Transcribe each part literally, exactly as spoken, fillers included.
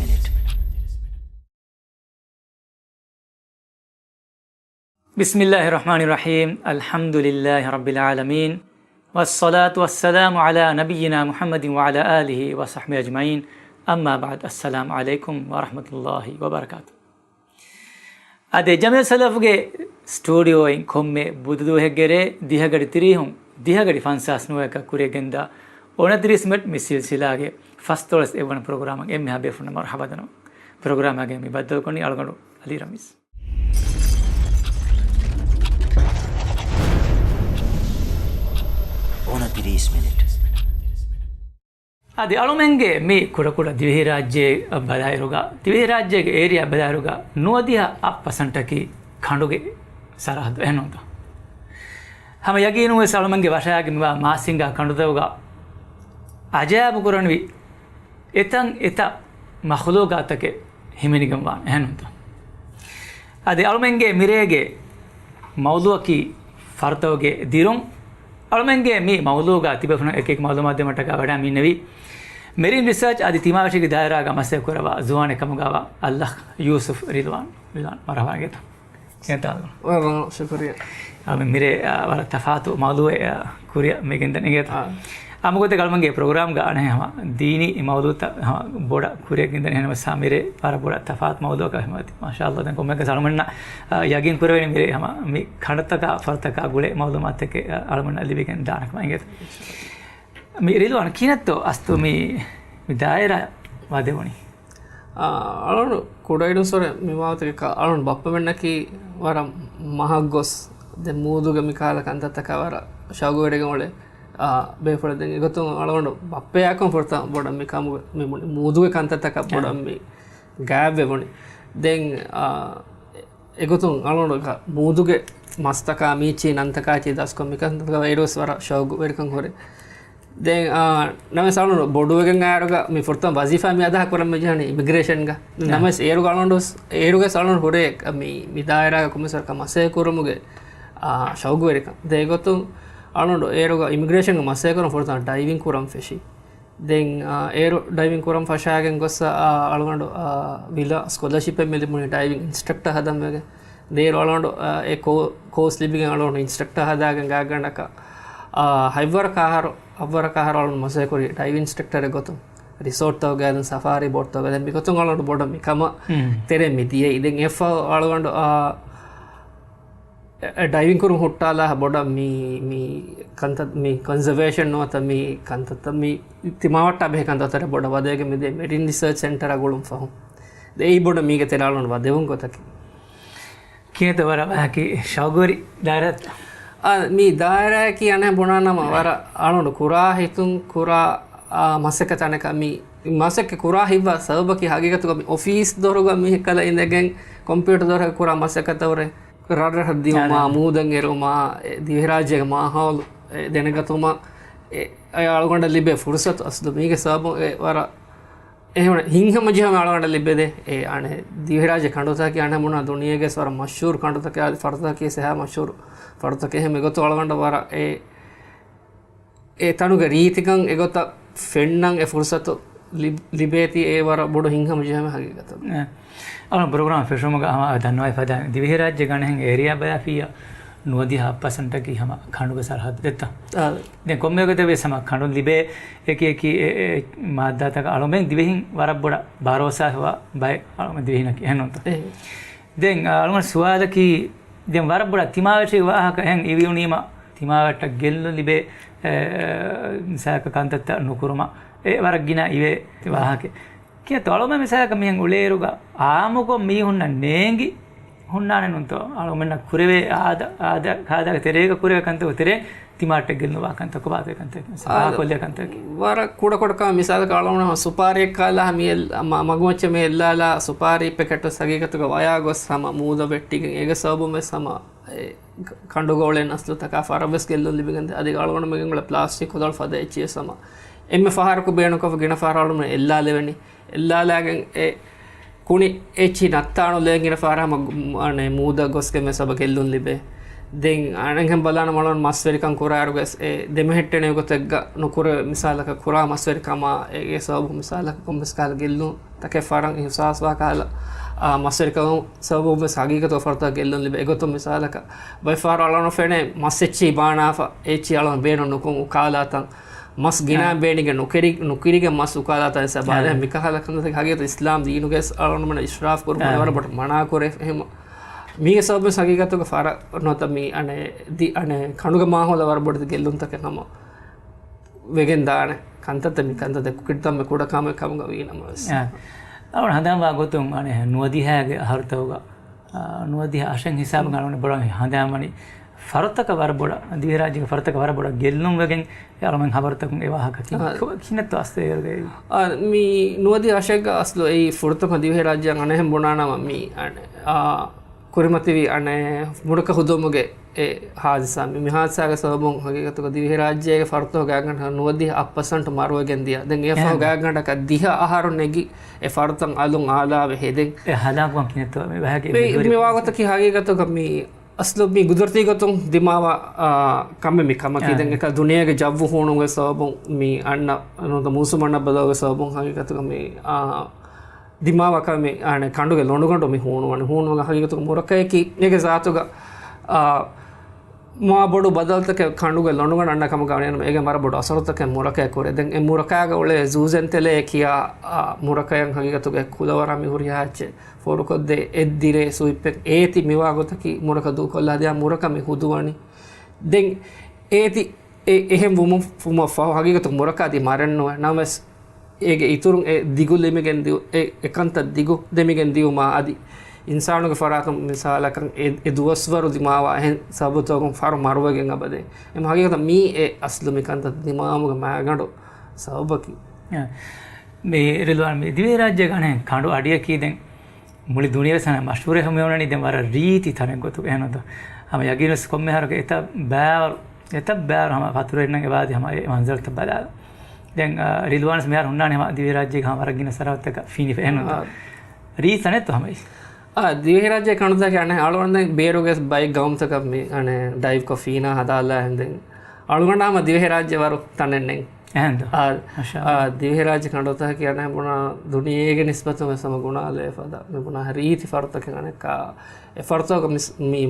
މިނިޓް. بسم الله الرحمن الرحيم. الحمد لله رب العالمين. والصلاة والسلام على نبينا محمد وعلى آله وصحبه أجمعين. أما بعد. السلام عليكم ورحمة الله وبركاته. އަދި ޖަމިއްޔަތު ސަލަފުގެ ސްޓޫޑިއޯއިން ކޮންމެ ބުދުދުވަހެއްގެ ރޭ ދިހަގަޑި ތިރީހުން ދިހަގަޑި ފަންސާސް ނުވައަކަށް ކުރިއަށް ގެންދާ އޮނަތިރީސް މިނެޓް މި ސިލްސިލާގެ ފަސްދޮޅަސް އެއްވަނަ ޕްރޮގްރާމަށް އެންމެހާ ބޭފުޅުންނަށް މަރުޙަބާ ދަންނަވަން. ޕްރޮގްރާމާގެ މި ބައްދަލުކޮށްލީ އަޅުގަނޑު އަލީ ރަމީޒް. އޮނަތިރީސް މިނިޓް. އަދި އަޅުމެންގެ މި ކުޑަކުޑަ ދިވެހިރާއްޖެ ބަލާއިރުގަ، ދިވެހިރާއްޖޭގެ އޭރިއާ ބަލާއިރުގަ ނުވަދިހަ އަށް ޕަސެންޓަކީ ކަނޑުގެ ސަރަހައްދު އެހެންނޫންތަ؟ ހަމަ ޔަގީނުން ވެސް އަޅުމެންގެ ވަށާގެ މިވާ މާސިންގާ ކަނޑުތަކުގަ އަޖައިބު ކުރަންވީ އެތަން އެތައް މަޚުލޫގާތަކެއް ހިމެނިގެން ވާނެ އެހެންނޫންތަ؟ އަދި އަޅުމެންގެ މިރޭގެ މައުޟޫއަކީ ފަރުތަކުގެ ދިރުން. އަޅުމެންގެ މި މައުޟޫގަ ތިބޭފުޅުން އެކި އެކި މައުލޫމާތު ދިނުމަށްޓަކާ ވަޑައި މި އިންނެވީ މެރިން ރިސާޗް އަދި ތިމާވެށިގެ ދާއިރާގަ މަސައްކަތް ކުރައްވާ ޒުވާނެއް ކަމުގައިވާ އައްލަހް ޔޫސުފް ރިލްވާން. ރިލްވާން، މަރުޙަބާ އިނގޭތަ. ކިޔަންތާ؟ ވަރަށް ޝުކުރިއްޔާ. އަ، މި މިރޭ، އަ، ވަރަށް ތަފާތު މައުޟޫއެއް، އަ، ކުރިއަށް މި ގެންދަން އިނގޭތަ؟ އާ. އާއްމުގޮތެއްގަ އަޅުމެންގެ ޕްރޮގްރާމްގަ އަނެއް ހަމަ ދީނީ މައުޟޫތައް ހަމަ ބޮޑަށް ކުރިއަށް ގެންދަން އެހެންވެސް ހަމަ މިރޭ ވަރަށް ބޮޑަށް ތަފާތު މައުޟޫއަކަށް ހަމަ މާޝާﷲ ދެން ކޮންމެއަކަސް އަޅުމެންނަށް، އަ، ޔަގީން ކުރެވެނީ މިރޭ ހަމަ މި ކަނޑުތަކާ ފަރުތަކާ ގުޅޭ މައުލޫމާތުތަކެއް، އަ، އަޅުމެންނަށް ލިބިގެން ދާނެކަމަށް އިނގޭތަ. މި ރިލްވާން ކިހިނެއްތޯ އަސްލު މި، މި ދާއިރާ ވަދެވުނީ؟ އާ، އަޅުން ކުޑައިޑުންސްވަރެ މި ވާހަކަތަކަށް އަޅުން ބައްޕަމެންނަކީ ވަރަށް މަހަށް ގޮސް ދެ މޫދުގެ މި ކަހަލަ ކަންތައްތަކާ ވަރަށް ޝައުގުވެރިގެން އުޅޭ، އާ، ބޭފުޅެއް. ދެން އެގޮތުން އަޅުގަނޑު ބައްޕަޔާކަން ފުރަތަމަ ބޮޑަށް މި ކަމުގެ މި މު-، މޫދުގެ ކަންތައްތަކަށް ބޮޑަށް އާ. މި ގާތްވެވުނީ. ދެން، އާ، އެގޮތުން އަޅުގަނޑު މޫދުގެ މަސްތަކާ މީޗީ ނަންތަކާ ޗީ ދަސްކޮށް މިކަންތަކަށް އޭރުވެސް ވަރަށް ޝައުގުވެރިކަން ހުރޭ. ދެން، އާ، ނަމަވެސް އަޅުން ބޮޑުވެގެން އައިރުގަ މި ފުރަތަމަ ވަޒީފާ މި އަދާ ކުރަން މި ޖެހުނީ އިމިގްރޭޝަންގަ. ނަމަވެސް އޭރުގަ އަޅުން، އޭރުގަ އަޅުން ހުރޭ މި، މި ދާއިރާގަ ކޮމިސަރަކަށް މަސައްކަތް ކުރުމުގެ، އާ، ޝައުގުވެރިކަން. ދެން އެގޮތުން އަޅުން އޭރުގަ އިމިގްރޭޝަންގަ މަސައްކަތް ކުރަން ފުރަތަމަ ޑައިވިން ކުރަން ފެށި. ދެން، އާ، އޭރު ޑައިވިން ކުރަން ފަށާގެން ގޮސް، އާ، އަޅުގަނޑު، އާ، ވިލާ ސްކޮލަރޝިޕެއް މި ލިބުނީ ޑައިވިން އިންސްޓްރަކްޓަ ހަދަން ވެގެން. ދޭރު އަޅުގަނޑު، އާ، އެ ކޯ-، ކޯސް ލިބިގެން އަޅުގަނޑު އިންސްޓްރަކްޓަ ހަދާގެން ގާތްގަނޑަކަށް، އާ، ހަތްވަރަކަށް އަހަރު، ހަތްވަރަކަށް އަހަރު އަޅުގަނޑު މަސައްކަތް ކުރީ ޑައިވިން އިންސްޓްރަކްޓަރެއް ގޮތުން. ރިސޯޓްތަކުގައި ދެން ސަފާރީ ބޯޓްތަކުގައި ދެން މިގޮތުން އަޅުގަނޑު ބޮޑަށް މި ކަމަށް ތެރެއިން މި ދިޔައީ. ދެން އެއަށްފަހު އަޅުގަނޑު، އާ، އެ، އެ ޑައިވިން ކުރުން ހުއްޓާލާ ބޮޑަށް މި، މި ކަންތައް، މި ކޮންސަވޭޝަން ނުވަތަ މި ކަންތައްތައް މި ތިމާވައްޓާ ބެހޭ ކަންތައްތަރެ ބޮޑަށް ވަދެގެން މިދޭ މެރިން ރިސާޗް ސެންޓަރ ގުޅުން ފަހުން. ދެ އެއީ ބޮޑަށް މީގެ ތެރެ އަޅުން ވަދެވުން ގޮތަކީ. ކިހިނެއްތޯ ވަރަށް ވާހަކަ ޝައުގުވެރި ދާއިރާތަ؟ އާ، މި ދާއިރާއަކީ އަނެއް ބުނާނަމަ ވަރަށް އަޅުން ކުރާ ހިތުން ކުރާ، އާ، މަސައްކަތް އަނެކަ މި މަސައްކަތް ކުރާ ހިތްވާ ސަބަބަކީ ހަގީގަތުގަ މި އޮފީސް ދޮރުގަ މީހަކަލަ އިނދެގެން ކޮމްޕިއުޓަރ ދޮރުގަ ކުރާ މަސައްކަތަށް ވުރެ ރަށްރަށަށް ދިއުމާ، އާ. މޫދަށް އެރުމާ، އެ ދިވެހިރާއްޖޭގެ މާހައުލު، އެ ދެނެގަތުމަށް، އެ، އެ އަޅުގަނޑަށް ލިބޭ ފުރުސަތު އަސްލު މީގެ ސަބަބުން އެ ވަރަށް އެހެން ހިތްހަމަޖެހުމެއް އަޅުގަނޑަށް ލިބޭ ދޭ. އެ އަނެއް ދިވެހިރާއްޖެ ކަނޑުތަކަކީ އަނެއް ބުނާ ދުނިޔޭގެ ވަރަށް މަޝްހޫރު ކަނޑުތަކެއް، އަދި ފަރުތަކަކީ އެހާ މަޝްހޫރު ފަރުތަކެއް. އެހެން މިގޮތުން އަޅުގަނޑަށް ވަރަށް އެ، އެ ތަނުގެ ރީތިކަން އެގޮތަށް ފެންނަން އެ ފުރުސަތު ލިބ-، ލިބޭތީ އެ ވަރަށް ބޮޑު ހިތްހަމަޖެހުމެއް ހަގީގަތަށް. އެ. އަޅު ޕްރޮގްރާމް ފެށުމުގަ ހަމަ ދަންނަވައިފަދަ ދިވެހިރާއްޖޭގެ އަނެއްހެން އޭރިއާ ބަލާފިއްޔާ ނުވަދިހަ ޕަސެންޓަކީ ހަމަ ކަނޑުގެ ސަރަހައްދު ދެއްތަ؟ އާ. ދެން ކޮންމެއަކަށް ވެސް ހަމަ ކަނޑު ލިބޭ އެކި އެކި އެ، އެ މާއްދާތަކަށް އަޅުމެން ދިވެހިން ވަރަށް ބޮޑަށް ބަރޯސާ ހޮވާ ބައެއް އަޅުމެން ދިވެހިންނަކީ އެހެންނޫންތަ؟ އެހެން. ދެން އަޅުގަނޑު ސުވާލަކީ، ދެން ވަރަށް ބޮޑަށް ތިމާވެށި ވާހަކަ އެހެން އިވިއުނީމަ، ތިމާވެއްޓަށް ގެއްލުން ލިބޭ، އެ، އެ، ސާކަ ކަންތައްތައް ނުކުރުމަށް އެ ވަރަށް ގިނަ އިވޭ ވާހަކަ. ކިޔަތޯ އަޅުމެން މިސާލަކަށް މިހެން އުޅޭއިރުގަ އާއްމުކޮށް މީހުންނަށް ނޭނގި ހުންނާނެ ނޫންތޯ؟ އަޅުމެންނަށް ކުރެވޭ އާދަ، އާދަ، ކާދަގެ ތެރޭގަ ކުރެވޭ ކަންތައް ތެރޭ ތިމާއަށްޓަށް ގެއްލުން ވާ ކަންތައް ކޮބާތޯ ކަންތައް؟ އާ، ކޮށްލޭ ކަންތައް. ވަރަށް ކުޑަ ކުޑަކަމަށް މިސާލަކަށް އަޅުގަނޑު ސުޕާރީއެއް ކާލާ މި އެއް-، މަ-، މަގުމައްޗަށް މި އެއްލާލާ ސުޕާރީ ޕެކެޓް ވެސް ހަގީގަތުގަ ވަޔާ ގޮސް ހަމަ މޫދަށް ވެއްޓިގެން އޭގެ ސަބަބުން ވެސް ހަމަ އެ ކަ-، ކަނޑުގަ އުޅޭ ނަސްލުތަކާ ފަހަރަށް ވެސް ގެއްލުން ލިބިގެންދޭ. އަދި އަޅުގަނޑުމެން އުޅޭ ޕްލާސްޓިކް ކޮދޮޅު ފަދަ އެއްޗިއްޔެ ހަމަ އެންމެ ފަހަރަކު ބޭނުންކޮށްފަ ގިނަ ފަހަރަށް އަޅުގަނޑު އެއްލާލެވެނީ. އެއްލާލާގެން އެ ކުނި އެއްޗިހި ނައްތާނުލެވެން ގިނަ ފަހަރަށް ހަމަ ގު-، އަނެއް މޫދަށް ގޮސްގެން ވެސް ސަބަ ގެއްލުން ލިބޭ. ދެން އަނެއްހެން ބަލާނަމަ އަޅުގަނޑު މަސްވެރިކަން ކުރާއިރުގަސް އެ ދެމެހެއްޓެނެ ގޮތެއްގަ ނުކުރެވޭ މިސާލަކަށް ކުރާ މަސްވެރިކަމާ އެ، އެ ސަބަބު މިސާލަކަށް ކޮންމެސް ކަހަލަ ގެއްލުން ތަކެއް ފަރަން އިހުސާސްވާ ކަހަލަ، އާ، މަސްވެރިކަމުން ސަބަބުން ވެސް ހަގީގަތު ފަރުތަކަށް ގެއްލުން ލިބޭ. އެގޮތުން މިސާލަކަށް ބައެއް ފަހަރު އަޅަން ފެނޭ މަސް އެއްޗިހި ބާނާފަ، އެއްޗިހި އަޅަން ބޭނުން ނުކުން އުކާލާތަން، މަސް ގިނާ އާ. ބޭނިގެން ނުކެރި-، ނުކިރިގެން މަސް އުކާލާތަން އެއްސަ ބާދެ. އާ. މިކަހަލަ ކަންތައް ހަގީގަތު އިސްލާމް ދީނުގެ ވެސް އަޅަންމެން އިސްރާފް ކުރުމަށް އާ. ވަރަށް ބޮޑަށް މަނާ ކުރޭ. އެހެން މީގެ ސަބަބުން ހަގީގަތުގަ ފަރަށް ނުވަތަ މި އަނެއް ދި-، އަނެއް ކަނޑުގެ މާހައުލަށް ވަރަށް ބޮޑެތި ގެއްލުންތަކެއް ހަމަ ވެގެން ދާނެ. ކަންތައްތައް މި ކަންތައް ދެ ކުކި ދަންމެ ކުޑަ ކަމެއް ކަމުގަ ވީ ނަމަވެސް. އާ. އަޅުގަނޑު ހަނދާންވާ ގޮތުން އަނެއް ނުވަދިހައިގެ އަހަރުތަކުގަ، އާ، ނުވަދިހަ އަށެއް ހިސާބުން އަޅުގަނޑު ބޮޑަށް ހަނދާންވަނީ ފަރުތަކަށް ވަރަށް ބޮޑަށް، ދިވެހިރާއްޖޭގެ ފަރުތަކަށް ވަރަށް ބޮޑަށް ގެއްލުންވެގެން އެ އަޅަމެން ހަބަރުތަކުން އެ ވާހަކަ ކި-، އާ. ކި-، ކިހިނެއްތޯ އަސްލު އޭރުގައި؟ އާ، މި ނުވަދިހަ އަށެއްގަ އަސްލު އެއީ ފުރަތަމަ ދިވެހިރާއްޖެއަށް އަނެއްހެން ބުނާނަމަ މި އަނެއް، އާ، ކުރިމަތިވި އަނެއް މުރަކަ ހުދުމުގެ އެ ހާދިސާ. މި، މި ހާދިސާގެ ސަބަބުން ހަގީގަތުގަ ދިވެހިރާއްޖޭގެ ފަރުތަކުގެ ގާތްގަނޑަކަށް ނުވަދިހަ އަށް ޕަސެންޓް މަރުވެގެން ދިޔަ. ދެން އެއަށްފަހު އެހެން. ގާތްގަނޑަކަށް ދިހަ އަހަރު ނެގި އެ ފަރުތައް އަލުން އާލާވެ ހެދެން. އެ ހަލާކުވަން ކިހިނެއްތޯ މި ވަހަކީ މި، މި މި ވާގޮތަކީ ހަގީގަތުގަ މި އަސްލު މި ގުދުރަތީ ގޮތުން ދިމާވާ، އާ، ކަމެއް މި ކަމަކީ. އާ. ދެން އެކަ ދުނިޔޭގެ ޖައްވު ހޫނުގެ ސަބަބުން މި އަންނަ ނުވަތަ މޫސުމް އަންނަ ބަދަލުގެ ސަބަބުން ހަގީގަތުގަ މި، އާ، ދިމާވާ ކަމެއް މި އަނެއް ކަނޑުގެ ލޮނޑުގަނޑު މި ހޫނުވަނީ. ހޫނުވަނީ ހަގީގަތުގަ މުރަކައަކީ އޭގެ ޒާތުގަ، އާ، މާ ބޮޑު ބަދަލުތަކެއް ކަނޑުގެ ލޮނޑުގަނޑު އަންނަ ކަމުގަ ވަނީ ނަމަ އޭގެ ވަރަށް ބޮޑު އަސަރުތަކެއް މުރަކައަށް ކުރޭ. ދެން އެ މުރަކައިގަ އުޅޭ ޒޫޒެން ތެލޭ ކިޔާ، އާ، މުރަކަޔަށް ހަގީގަތުގަ ކުލަވަރާ މި ހުރިހާ އެއްޗެއް ފޯރުކޮށްދޭ އެއްދިރޭ ސުއިޕްޕެއް އޭތި މިވާ ގޮތަކީ މުރަކަ ދޫކޮށްލާ ދިޔަ މުރަކަ މި ހުދުވަނީ. ދެން އޭތި އެ، އެހެން ވުމަށް، ވުމަށް ފަހު ހަގީގަތު މުރަކަ އަދި މަރެއް ނުވޭ. ނަމަވެސް އޭގެ އިތުރުން އެ ދިގު ލިމިގެން ދިއު، އެ، އެ ކަންތައް ދިގު ދެމިގެން ދިއުމާ އަދި އިންސާނުގެ ފަރާތުން މިސާލަކަށް އެ، އެ ދުވަސްވަރު ދިމާވާ އެހެން ސަބަބުތަކުން ފަރު މަރުވެގެން އަބަދޭ. އެމަ ހަގީގަތަށް މީ އެ އަސްލު މި ކަންތައް ދިމާވުމުގެ މައިގަނޑު ސަބަބަކީ. އަ، މި ރިލްވާން މި ދިވެހިރާއްޖޭގަ އަނެއް ކަނޑު އަޑިއަކީ ދެން މުޅި ދުނިޔެވެސް ހަނަ މަޝްހޫރެއް ހަމަ ވަނީ ދެން ވަރަށް ރީތި ތަނެއް ގޮތުގަ އެހެންތޯ؟ ހަމަ ޔަގީނުވެސް ކޮންމެ އަހަރަކަށް އެތައް ބާވަރު، އެތައް ބާވަރު ހަމަ ފަތުރުވެރިންނަށް އެބާދި ހަމަ އެ މަންޒަރުތައް ބަލާލަ. ދެން، އާ، ރިލްވާންވެސް މިހާރު ހުންނާނެ ހަމަ ދިވެހިރާއްޖޭގަ ހަމަ ވަރަށް ގިނަ ސަރަހައްދުތަކަށް ފީނިފަ އެހެންތޯ؟ އާ. ރީތި ތަނެއްތޯ ހަމަ އެ؟ އާ، ދިވެހިރާއްޖޭ ކަނޑުތަކެއް އަނެއް އަޅުގަނޑު ދެން ބޭރުގެ ބައެއް ގައުމުތަކަށް މި އަނެއް ޑައިވްކޮށް ފީނާ ހަދާލާ ހެން ދެން އަޅުގަނޑާ ހަމަ ދިވެހިރާއްޖެ ވަރު ތަނެއް ނެތް. އެހެންތޯ؟ އާ، މަޝާ އާ، ﷲ. ދިވެހިރާއްޖެ ކަނޑުތަކަކީ އަނެއް ބުނާ ދުނިޔޭގެ ނިސްބަތުން ވެސް ހަމަ ގުނާލައިފަ ދާ. މި ބުނާ ރީތި ފަރުތަކެއް އަނެއްކާ. އެ ފަރުތަކުގަ މިސް-، މި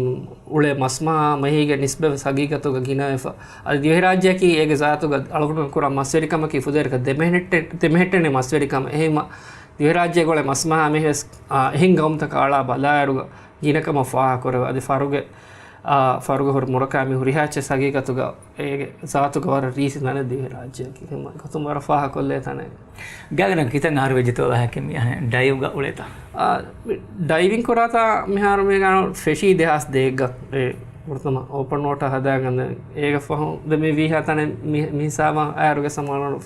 އުޅޭ މަސްމަހާ މަހީގެ ނިސްބަތް ވެސް ހަގީގަތުގަ ގިނަވެފަ. އަދި ދިވެހިރާއްޖެއަކީ އޭގެ ޒާތުގަ އަޅުގަނޑު ކުރާ މަސްވެރިކަމަކީ ފުދޭވަރަކަށް ދެމެހެނެއްޓެ-، ދެމެހެއްޓެނޭ މަސްވެރިކަމަށް. އެހެންމަ ދިވެހިރާއްޖޭގަ އުޅޭ މަސްމަހާ މީހުން ވެސް، އާ، އެހެން ގައުމުތަކަށް އަޅާ ބަލާއިރުގަ ގިނަކަމަށް ފާހަގަކުރެވޭ. އަދި ފަރުގެ، އާ، ފަރުގެ ހުރި މުރަކާ މި ހުރިހާ އެއްޗެއް ހަގީގަތުގަ އޭގެ ޒާތުގަ ވަރަށް ރީތި ތަނެއް ދިވެހިރާއްޖެއަކީ. އެހެންމަ އެގޮތުން ވަރަށް ފާހަގަކޮށްލޭ ތަނެއް. ގާތްގަނޑަކަށް ކިތަން އަހަރު ވެއްޖެތޯ ވަހަކީ މި އަނެއް ޑައިވްގަ އުޅޭތާ؟ އާ، މި ޑައިވިން ކުރާތާ މިހާރު މީގަ ފެށީ ދެހާސް ދޭއްގަ އެ ފުރަތަމަ އޯޕަން ވޯޓަރ ހަދާގެން ދެން އޭގެ ފަހުން ދެން މި ވީހާ ތަނެއް މި، މި ހިސާބަށް އައިރުގެ ސަމާލުން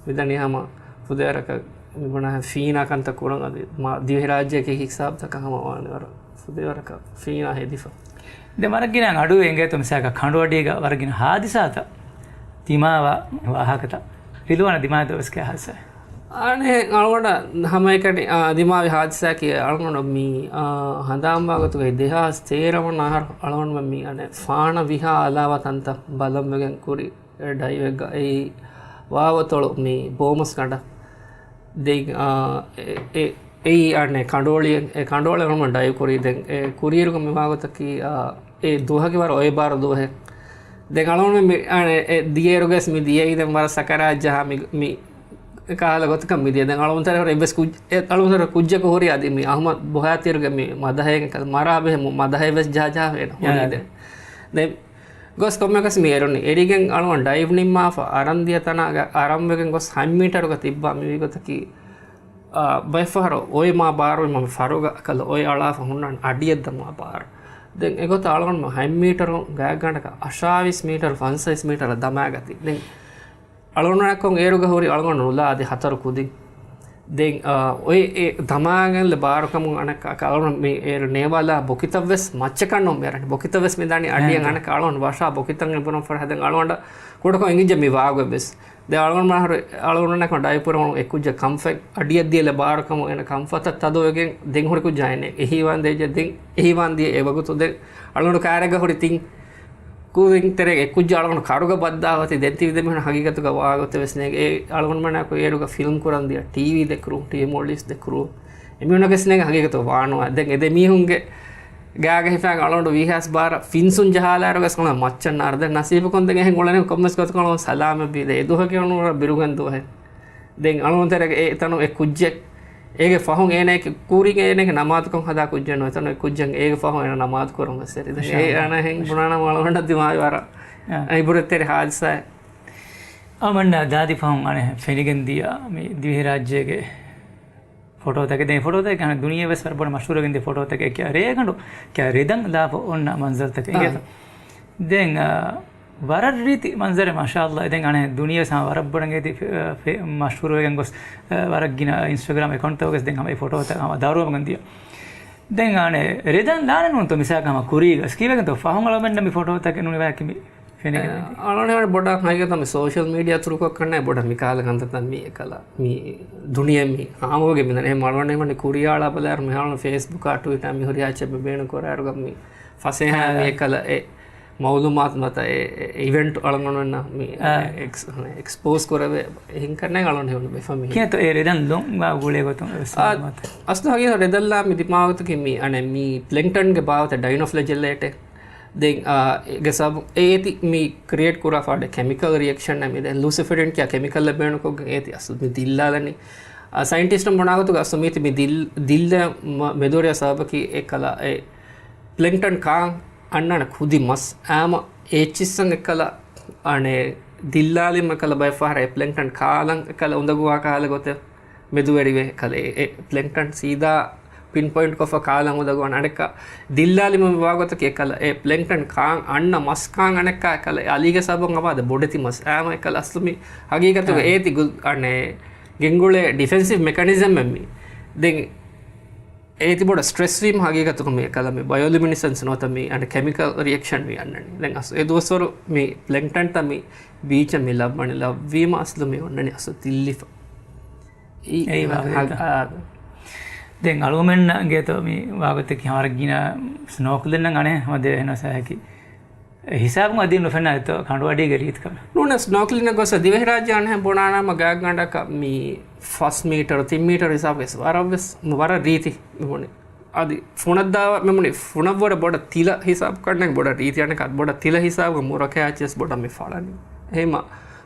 މިދަނީ ހަމަ ފުދޭވަރަކަށް މި ބުނާ ފީނާ ކަންތައް ކުރަން އަދި މާ ދިވެހިރާއްޖެއަކީ ހިސާބުތަކަށް ހަމަ ވާނެ ވަރަށް ފުދޭވަރަކަށް ފީނާ ހެދިފަ. ދެން ވަރަށް ގިނަ އަޑު އެނގޭތޯ މިސާލަކަށް ކަނޑުއަޑީގަ ވަރަށް ގިނަ ހާދިސާތައް ދިމާވާ ވާހަކަތައް ރިލްވާނަށް ދިމާވެދޯ ވެސް ކިޔާ ހާދިސާއެއް؟ އަނެއް އަޅުގަނޑަށް ހަމައެކަނި، އާ، ދިމާވި ހާދިސާއަކީ އަޅުގަނޑު މި، އާ، ހަނދާންވާ ގޮތުގައި ދެހާސް ތޭރަ ވަނަ އަހަރު އަޅުގަނޑުމެން މި އަނެއް ފާނަ ވިހާ އަލާވާ ތަންތަން ބަލަން ވެގެން ކުރި ޑައިވެއްގަ އެއީ ވާވަތޮޅު މި ބޯމަސް ކަނޑަށް. ދެން، އާ، އެ، އެ، އެއީ އަނެއް ކަނޑޯޅިއެއް، އެ ކަނޑޯޅި އަޅުގަނޑު ޑައިވް ކުރީ. ދެން އެ ކުރިއިރުގަ މި ވާގޮތަކީ، އާ، އެ ދުވަހަކީ ވަރަށް އޮއެބާރު ދުވަހެއް. ދެން އަޅުގަނޑު މި، އަނެއް އެ ދިޔައިރުގަސް މި ދިޔައީ ދެން ވަރަށް ސަކަރާތް ޖަހާ މި، މި ކަހަލަ ގޮތަކަށް މި ދިޔަ. ދެން އަޅުގަނޑު ތެރޭ ހުރި އެއްވެސް ކުއްޖެއް، އެ އަޅުގަނޑު ތެރޭ ކުއްޖަކު ހުރި އަދި މި އަހުމަދު ބޮހާތީރުގެ މި މަދަހައިގެން ކަ-، މަރާ ބެހޭ މު-، މަދަހައެއް ވެސް ޖަހާ ޖަހާ ހުރީ ދެން. ދެން ގޮސް ކޮންމެއަކަސް މި އެރުނީ. އެރިގެން އަޅުގަނޑު ޑައިވް ނިންމާފަ އަރަން ދިޔަ ތަނާގަ އަރަން ވެގެން ގޮސް ހަތް މީޓަރުގަ ތިއްބާ މިވީ ގޮތަކީ، އާ، ބައެއްފަހަރު އޮތް މާ ބާރު މަ ފަރުގަ ކަލަ އޮތް އަޅާފަ ހުންނާނެ އަޑިއެއް ދަމާ ބާރު. ދެން އެގޮތަށް އަޅުގަނޑު ހަތް މީޓަރު ގާތްގަނޑަކަށް އަށާވީސް މީޓަރު ފަންސަވީސް މީޓަރަށް ދަމާގަތީ. ދެން އަޅުގަނޑު އެކޮން އޭރުގަ ހުރި އަޅުގަނޑު ނުލާ އަދި ހަތަރު ކުދިން. ދެން، އާ، އޮތް އެ ދަމާގެން ލެ ބާރުކަމުން އަނެއްކާ އަޅުގަނޑު މި އޭރު ނޭވާލާ ބޮކިތައް ވެސް މައްޗަކަށް ނޫން މި އަރަނީ. ބޮކިތައް ވެސް މި ދާނީ އަޑިއަށް އެހެން. އަނެއްކާ އަޅުގަނޑު ވަށާ ބޮކިތައް އެބުރަން ފަރަ ހަދަން އަޅުގަނޑަށް ކުޑަކޮށް އެނގިއްޖެ މި ވާގޮތް ވެސް. ދެން އަޅުގަނޑު މާހަރު އަޅުގަނޑުންނަކަށް ޑައިވް ކުރަމުން އެ ކުއްޖަ ކަންފަތް އަޑިއަށް ދިޔަލެ ބާރުކަމުން އޭނަ ކަންފަތަށް ތަދުވެގެން ދެން ހުރި ކުއްޖާ އެނެ އެހީވާން ދޭޖެ ދެން އެހީވާން ދިޔަ އެ ވަގުތު ދެން އަޅުގަނޑު ކާރެއްގަ ހުރި ތިން ކުރިން ތެރޭގަ އެ ކުއްޖާ އަޅުގަނޑު ކަރުގަ ބައްދާވަތީ ދެން ތި ދެމީހުން ހަގީގަތުގަ ވާގޮތެއް ވެސް ނޭނގެ. އެ އަޅުގަނޑުމެންނާ ކުރިއަރުގަ ފިލްމް ކުރަން ދިޔަ ޓީވީ ދެ ކްރޫ، ޓީމް އޯލްޑް އިޒް ދެ ކްރޫ، އެމީހުންނަށް ވެސް ނޭނގެ ހަގީގަތު ވާނުވާ. ދެން އެ ދެމީހުންގެ ގާގަ ހިފާގެން އަޅުގަނޑު ވީހާވެސް ބާރަށް ފިންސުން ޖަހާލާއިރު ވެސް އަޅުގަނޑު މައްޗަށް ނާރު. ދެން ނަސީބުކޮށް ދެން އެހެން އުޅެނީ ކޮންމެސް ގޮތަކަށް އަޅުގަނޑު ސަލާމަތްވީ. ދެން އެ ދުވަހަކީ އަޅުގަނޑު ބިރުގެން ދުވަހެއް. ދެން އަޅުގަނޑު ތެރޭގަ އެ ތަނު އެ ކުއްޖެއް އޭގެ ފަހުން އޭނައަކީ ކުރިން އޭނައަކީ ނަމާދުކޮށް ހަދާ ކުއްޖެއް ނޫން. އެތަނު އެ ކުއްޖެއް އޭގެ ފަހުން އޭނަ ނަމާދު ކުރަން ވެސް އެރި. ދެން އޭ އަނެއްހެން ބުނާނަމަ އަޅުގަނޑަށް ދިމާވި ވަރަށް އާ. އިބުރަތްތެރި ހާދިސާއެއް. އަޅުގަނޑަށް ދާދި ފަހުން އަނެއް ފެނިގެން ދިޔަ މި ދިވެހިރާއްޖޭގެ ފޮޓޯތަކެއް. ދެން ފޮޓޯތަކެއް އަނެއް ދުނިޔެ ވެސް ވަރަށް ބޮޑަށް މަޝްހޫރުވެގެން ދިޔަ ފޮޓޯތަކެއް. ރޭގަނޑު ކިޔާ ރެދަން ލާފަ އޮންނަ މަންޒަރުތަކެއް އާ. އިނގޭތޯ. ދެން، އާ، ވަރަށް ރީތި މަންޒަރެއް މާޝާﷲ. ދެން އަނެއް ދުނިޔެ ވެސް ހަމަ ވަރަށް ބޮޑަށް އިނގޭތީ ފެ-، ފެ-، މަޝްހޫރުވެގެން ގޮސް، އާ، ވަރަށް ގިނަ އިންސްޓަގްރާމް އެކައުންޓްތަކުގަސް ދެން ހަމަ އެ ފޮޓޯތައް ހަމަ ދައުރުވަމުން ދިޔަ. ދެން އަނެއް ރެދަން ލާނެ ނޫންތޯ މިސާލަކަށް ހަމަ ކުރީގަސް ކީއްވެގެންތޯ ފަހުން އަޅުމެންނަށް މި ފޮޓޯތަކެއް ނުނިވާކި މި ފެނިގެން އެ، އަޅުގަނޑު ބޮޑަށް ހަގީގަތަށް މި ސޯޝަލް މީޑިއާ ތުރުކޮށް ކަންނޭ ބޮޑަށް މި ކަހަލަ ކަންތައްތައް މި އެކަލަ މި ދުނިޔެ މި ހާމަވެގެން މިދަނީ. އެހެން އަޅުގަނޑު މި ކުރިޔާ އަޅާ ބަލާއިރު މި އަޅުގަނޑު ފޭސްބުކާ ޓުވިޓާ މި ހުރިހާ އެއްޗެއް ބޭނުން ކުރާއިރުގަ މި ފަސޭހައިން އާ. މި އެކަލަ އެ މައުލޫމާތު ނުވަތަ އެ، އެ އިވެންޓް އަޅުގަނޑުމެންނަށް މި އާ. އެކްސް-، އެކްސްޕޯޒް ކުރެވޭ އެހެން ކަންނޭނގެ އަޅުގަނޑު ހެވުނު ބެފަ މި. ކިހިނެއްތޯ އެ ރެދަން ލޮން ވާ ގުޅޭ ގޮތުން ވެސް އާ، މައުލޫމާތު. އަސްލު ހަގީގަތަށް ރެދަން ލާން މި ދިމާވަތަކީ މި އަނެއް މި ޕްލެންކްޓަންގެ ބާވަތަ ޑައިނޮފްލެޖެލޭޓެއް. ދެން، އާ، އޭގެ ސަބަބު އޭތި މި ކްރިއޭޓް ކުރާފަ ވަޑަ ކެމިކަލް ރިއެކްޝަން މި ދެން ލޫސިފެރިން ކިޔާ ކެމިކަލް ބޭނުންކޮށްގެން އޭތި އަސްލު މި ދިއްލާލަނީ. އާ، ސައިންޓިސްޓުން ބުނާ ގޮތުގަ އަސްލު މީތި މި ދިއް-، ދިއްލަ މަ-، މެދުވެރިޔާ ސަބަބަކީ އެ ކަލަ އެ ޕްލެންކްޓަން ކާން އަންނާނެ ކުދި މަސް އާމަ އެއްޗިއްސަން އެ ކަލަ އަނެއް ދިއްލާލިމަ ކަލަ ބައެއް ފަހަރަށް އެ ޕްލެންކްޓަން ކާލަން އެ ކަލަ އުނދަގޫވާ ކަހަލަ ގޮތެއް. މެދުވެރިވެ ކަލޭ އެ ޕްލެންކްޓަން ސީދާ ޕިންޕޮއިންޓް ކޮށްފަ ކާލަން އުނދަގޫވާނެ. އަނެއްކާ ދިއްލާލިމަ ވާގޮތަކީ އެ ކަލަ އެ ޕްލެންކްޓަން ކާން އަންނަ މަސް ކާން އަނެއްކާ އެ ކަލަ އެ އަލީގެ ސަބަބުން އަބާދަ ބޮޑެތި މަސް އާމަ އެ ކަލަ އަސްލު މި ހަގީގަތުގަ އާ. އޭތި ގު-، އަނެއް ގެންގުޅޭ ޑިފެންސިވް މެކަނިޒަމް އެއް މި. ދެން އޭތި ބޮޑަށް ސްޓްރެސް ވީމަ ހަގީގަތުގަ މި އެ ކަލަ މި ބަޔޮލިމިނިސެންސް ނުވަތަ މި އަނެއް ކެމިކަލް ރިއެކްޝަން މި އަންނަނީ. ދެން އަސް އެ ދުވަސްވަރު މި ޕްލެންކްޓަންތައް މި ބީޗަށް މި ލައްވަނީ ލައްވީމަ އަސްލު މި އޮންނަނީ އަސްލު ދިއްލިފަ. އެއީ ވާގޮތަކީ. އާ. ދެން އަޅުގަނޑުމެންނަށް އިނގޭތޯ މި ވާގޮތަކީ ހަމަ ވަރަށް ގިނަ ސްނޯކްލިން އަނެއް ހަމަ ދެވޭ ހެނަސް އެކި ހިސާބުން އަދި ނުފެންނާ އެތޯ ކަނޑުއަޑީގެ ރީތިކަމެއް. ނޫނަސް ސްނޯކްލިން ގޮސް ދިވެހިރާއްޖެ އަނެއް ބުނާނަމަ ގާތްގަނޑަކަށް މި ފަސް މީޓަރު ތިން މީޓަރު ހިސާބުގަ ވަރަށް ވެސް ވަރަށް ރީތި މިބުނި. އަދި ފުނަށްދާ މިބުނި ފުނަށްވުރެ ބޮޑަށް ތިލަ ހިސާބު ކަންނެ ބޮޑަށް ރީތި އަނެކަ ބޮޑަށް ތިލަ ހިސާބުގަ މުރަކަޔާ އެއްޗެސް ބޮޑަށް މި ފަޅަނީ. އެހެމަ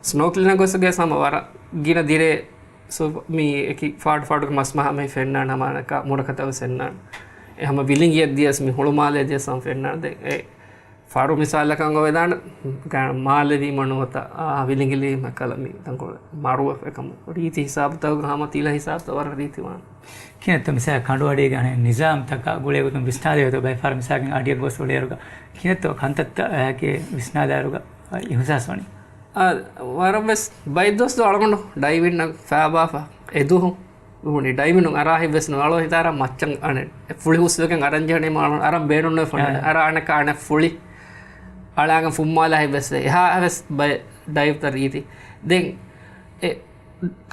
ސްނޯކްލިން ގޮސްގެ ހަމަ ވަރަށް ގިނަ ދިރޭ ސު-، މި އެކި ފާޑު ފާޑުގެ މަސް މަހާ މި ފެންނާނެ ހަމަ އަނެކަ މުރަކަތައް ވެސް ފެންނާނެ. އެ ހަމަ ވިލިނގިއަށް ދިޔަސް މި ހުޅުމާލޭ ދިޔަސް ހަމަ ފެންނާނެ. ދެން އެ ފާރު މިސާލަކަށް އޮވެދާނެ، ގާ-، މާލެ ވީމަ ނުވަތަ، އާ، ވިލިނގިލީމަ ކަލަ މި ތަންކޮޅެއް މަރުވެފަ އެކަމު ރީތި ހިސާބުތަކުގަ ހަމަ ތިލަ ހިސާބުތައް ވަރަށް ރީތިވާނެ. ކިހިނެއްތޯ މިސާލަކަށް ކަނޑުއަޑީގެ އަނެއް ނިޒާމްތަކާ ގުޅޭ ގޮތުން ވިސްނާލި އޮތޯ ބައެއް ފަހަރަށް މިސާލަކަށް އަޑިއަށް ގޮސް އުޅޭއިރުގަ ކިހިނެއްތޯ ކަންތައްތައް އެހެން ވިސްނާލާއިރުގަ އިހުސާސް ވަނީ؟ އާ، ވަރަށް ވެސް ބައެއް ދުވަސް ދުވަހު އަޅުގަނޑު ޑައިވިންއަށް ފައިބާފަ އެދުވަހު ނޫނީ ޑައިވިނުން އަރާ ހިތްވެސް ނު އަޅު ހިތާރަ މައްޗަށް އަނެއް ފުޅި ހުސްވެގެން އަރަން ޖެހެނީމަ އަޅު އަރަން ބޭނުންނެވި ފަންނަ އާ. އަރާ އަނެކާ އަނެއް ފުޅި އަޅާގެން ފުއްމާލާ ހިތްވެސް އެހާ ވެސް ބައެއް ޑައިވްތައް ރީތި. ދެން އެ